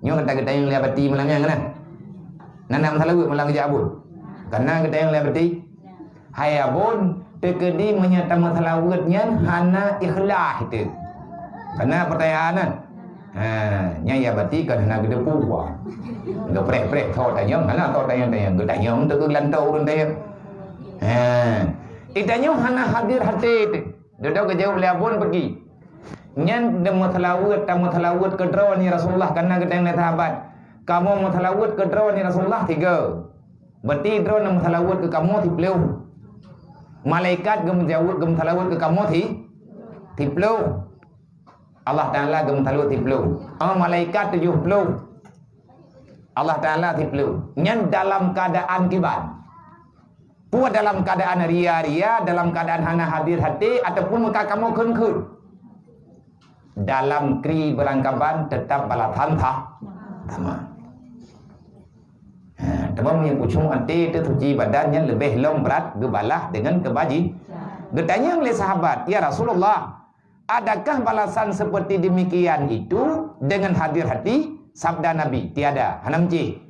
Nyoe gata-gata nyang lé bati malam nyan, kan? Na, na meuseulaweuet malam geujak Abon? Kana gata nyang lé bati? Hai Abon, teukeudi meunyo tameuseulaweuet nyan hana ikhlas teuh. Kana pertanyaan nyan? Ha, nyan ya bati kan hana geudeupu. Geupreh-preh tho tanyong, hana tho tanyong-tanyong. Geutanyong teuh keu lanto ureueng tanyong. Ha. Itanyong hana hadir hati teuh. Dudoe geujaweueb lé Abon peugi. Nyan deumeuseulaweuet, tameuseulaweuet keu droeneuh ya Rasulullah, kana geutanyong lé sahabat. Kamoe meuseulaweuet keu droeneuh ya Rasulullah, tiga. Berarti droeneuh meuseulaweuet keu kamoe, siploh. Malaikat geumeuseulaweuet, geumeuseulaweuet keu kamoe, si-, siploh. Allah Taala geumeuseulaweuet siploh. Ah, malaikat tujoh ploh. Allah Taala siploh. Nyan dalam keuadaan kiban. Peue dalam keuadaan ria-ria, dalam keuadaan hana hadir hati, ataupun meuka kamoe kheun-kheun. Dalam kri beurangkaban tetap balasan sa-, sama. Ha, teuma meunyo pucong até teuh suci badan nyan leubeh lom brat geubalah deungon keubaji-. Geutanyong lé sahabat, "Ya Rasulullah, adakah balasan seperti demikian itu dengan hadir hati?" Sabda Nabi, "Tiada, hana meucih.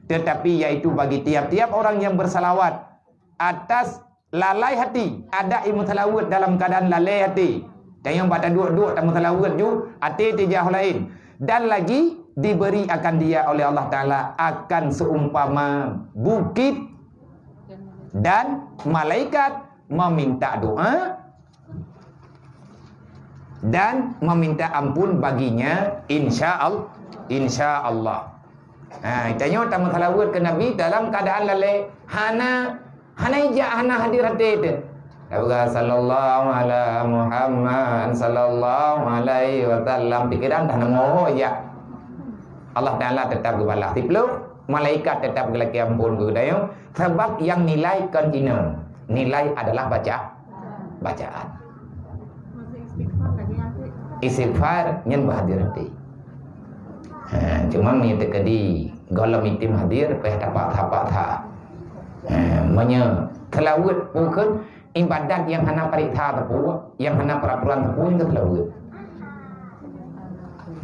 Tetapi yaitu bagi tiap-tiap orang yang bersalawat atas lalai hati, ada imeuseulaweuet dalam keadaan lalai hati. Tanyong bak taduek-duek tameuseulaweuet ju, até tijah laén. Dan lagi diberi akan dia oleh Allah Taala akan seumpama bukit dan malaikat meminta doa dan meminta ampun baginya, insya Allah, insya Allah." Ha, tanyoe tameuseulaweuet keu Nabi dalam keadaan lalai, hana, hana ijak, hana hadir hati teuh. Tapeugah, "Sallallahu ala Muhammad, sallallahu alaihi wasallam," pikiran dah nanggroe ijak. Allah Taala tetap geubalah siploh, malaikat tetap geulakée ampon keu geutanyoe, sabab nyang nilai kon inoe. Nilai adalah baca-, bacaan. Istighfar nyan beuhadir hati. Ha, cuma meunyo teukeudi gohlom item hadir, payah tapaksa-paksa. Ha, meunyo Seulaweuet pukon ibadat nyang hana pareksa sapeue, nyang hana peuraturan sapeue nyang seulaweuet.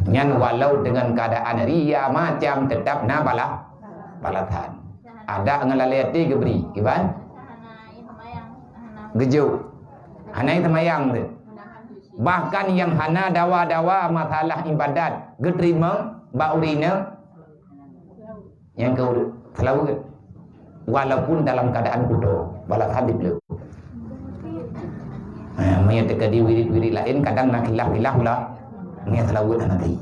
Nyan walau deungon keuadaan ria macam, teutap na bala-, balasan. Adak ngon lalé até geubri, kiban? Geujok. Hana seumayang tu. Bahkan nyang hana dawa-dawa masalah ibadat, geuteurimong bak ureueng inong, nyang keu seulaweuet. Walaupun dalam keadaan kuto, balasan dibloe. Ha, meunyo teuka di wirid-wirid laén, kadang na khilaf-khilaf lah. Meunyo seulaweuet hana di.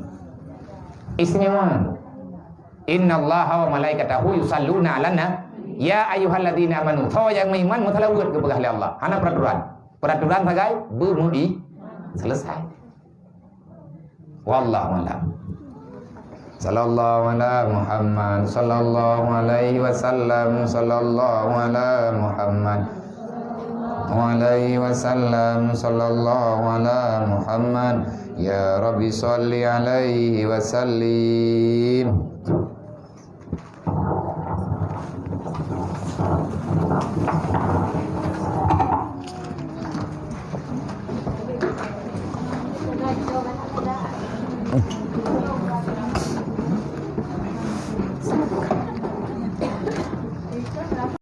Istimewa. "Innallaha wa malaikatahu yusalluna 'alan na-," "Ya ayyuhalladzina amanu," soe nyang meuiman meuseulaweuet geupeugah lé Allah. Hana peuraturan. Peuraturan sagai beumeui selesai. Wallahu a'lam. Sallallahu ala Muhammad, sallallahu alaihi wasallam, sallallahu ala Muhammad, wa alaihi wasallam, sallallahu ala Muhammad. Ya Rabbi, salli alaihi wasallim.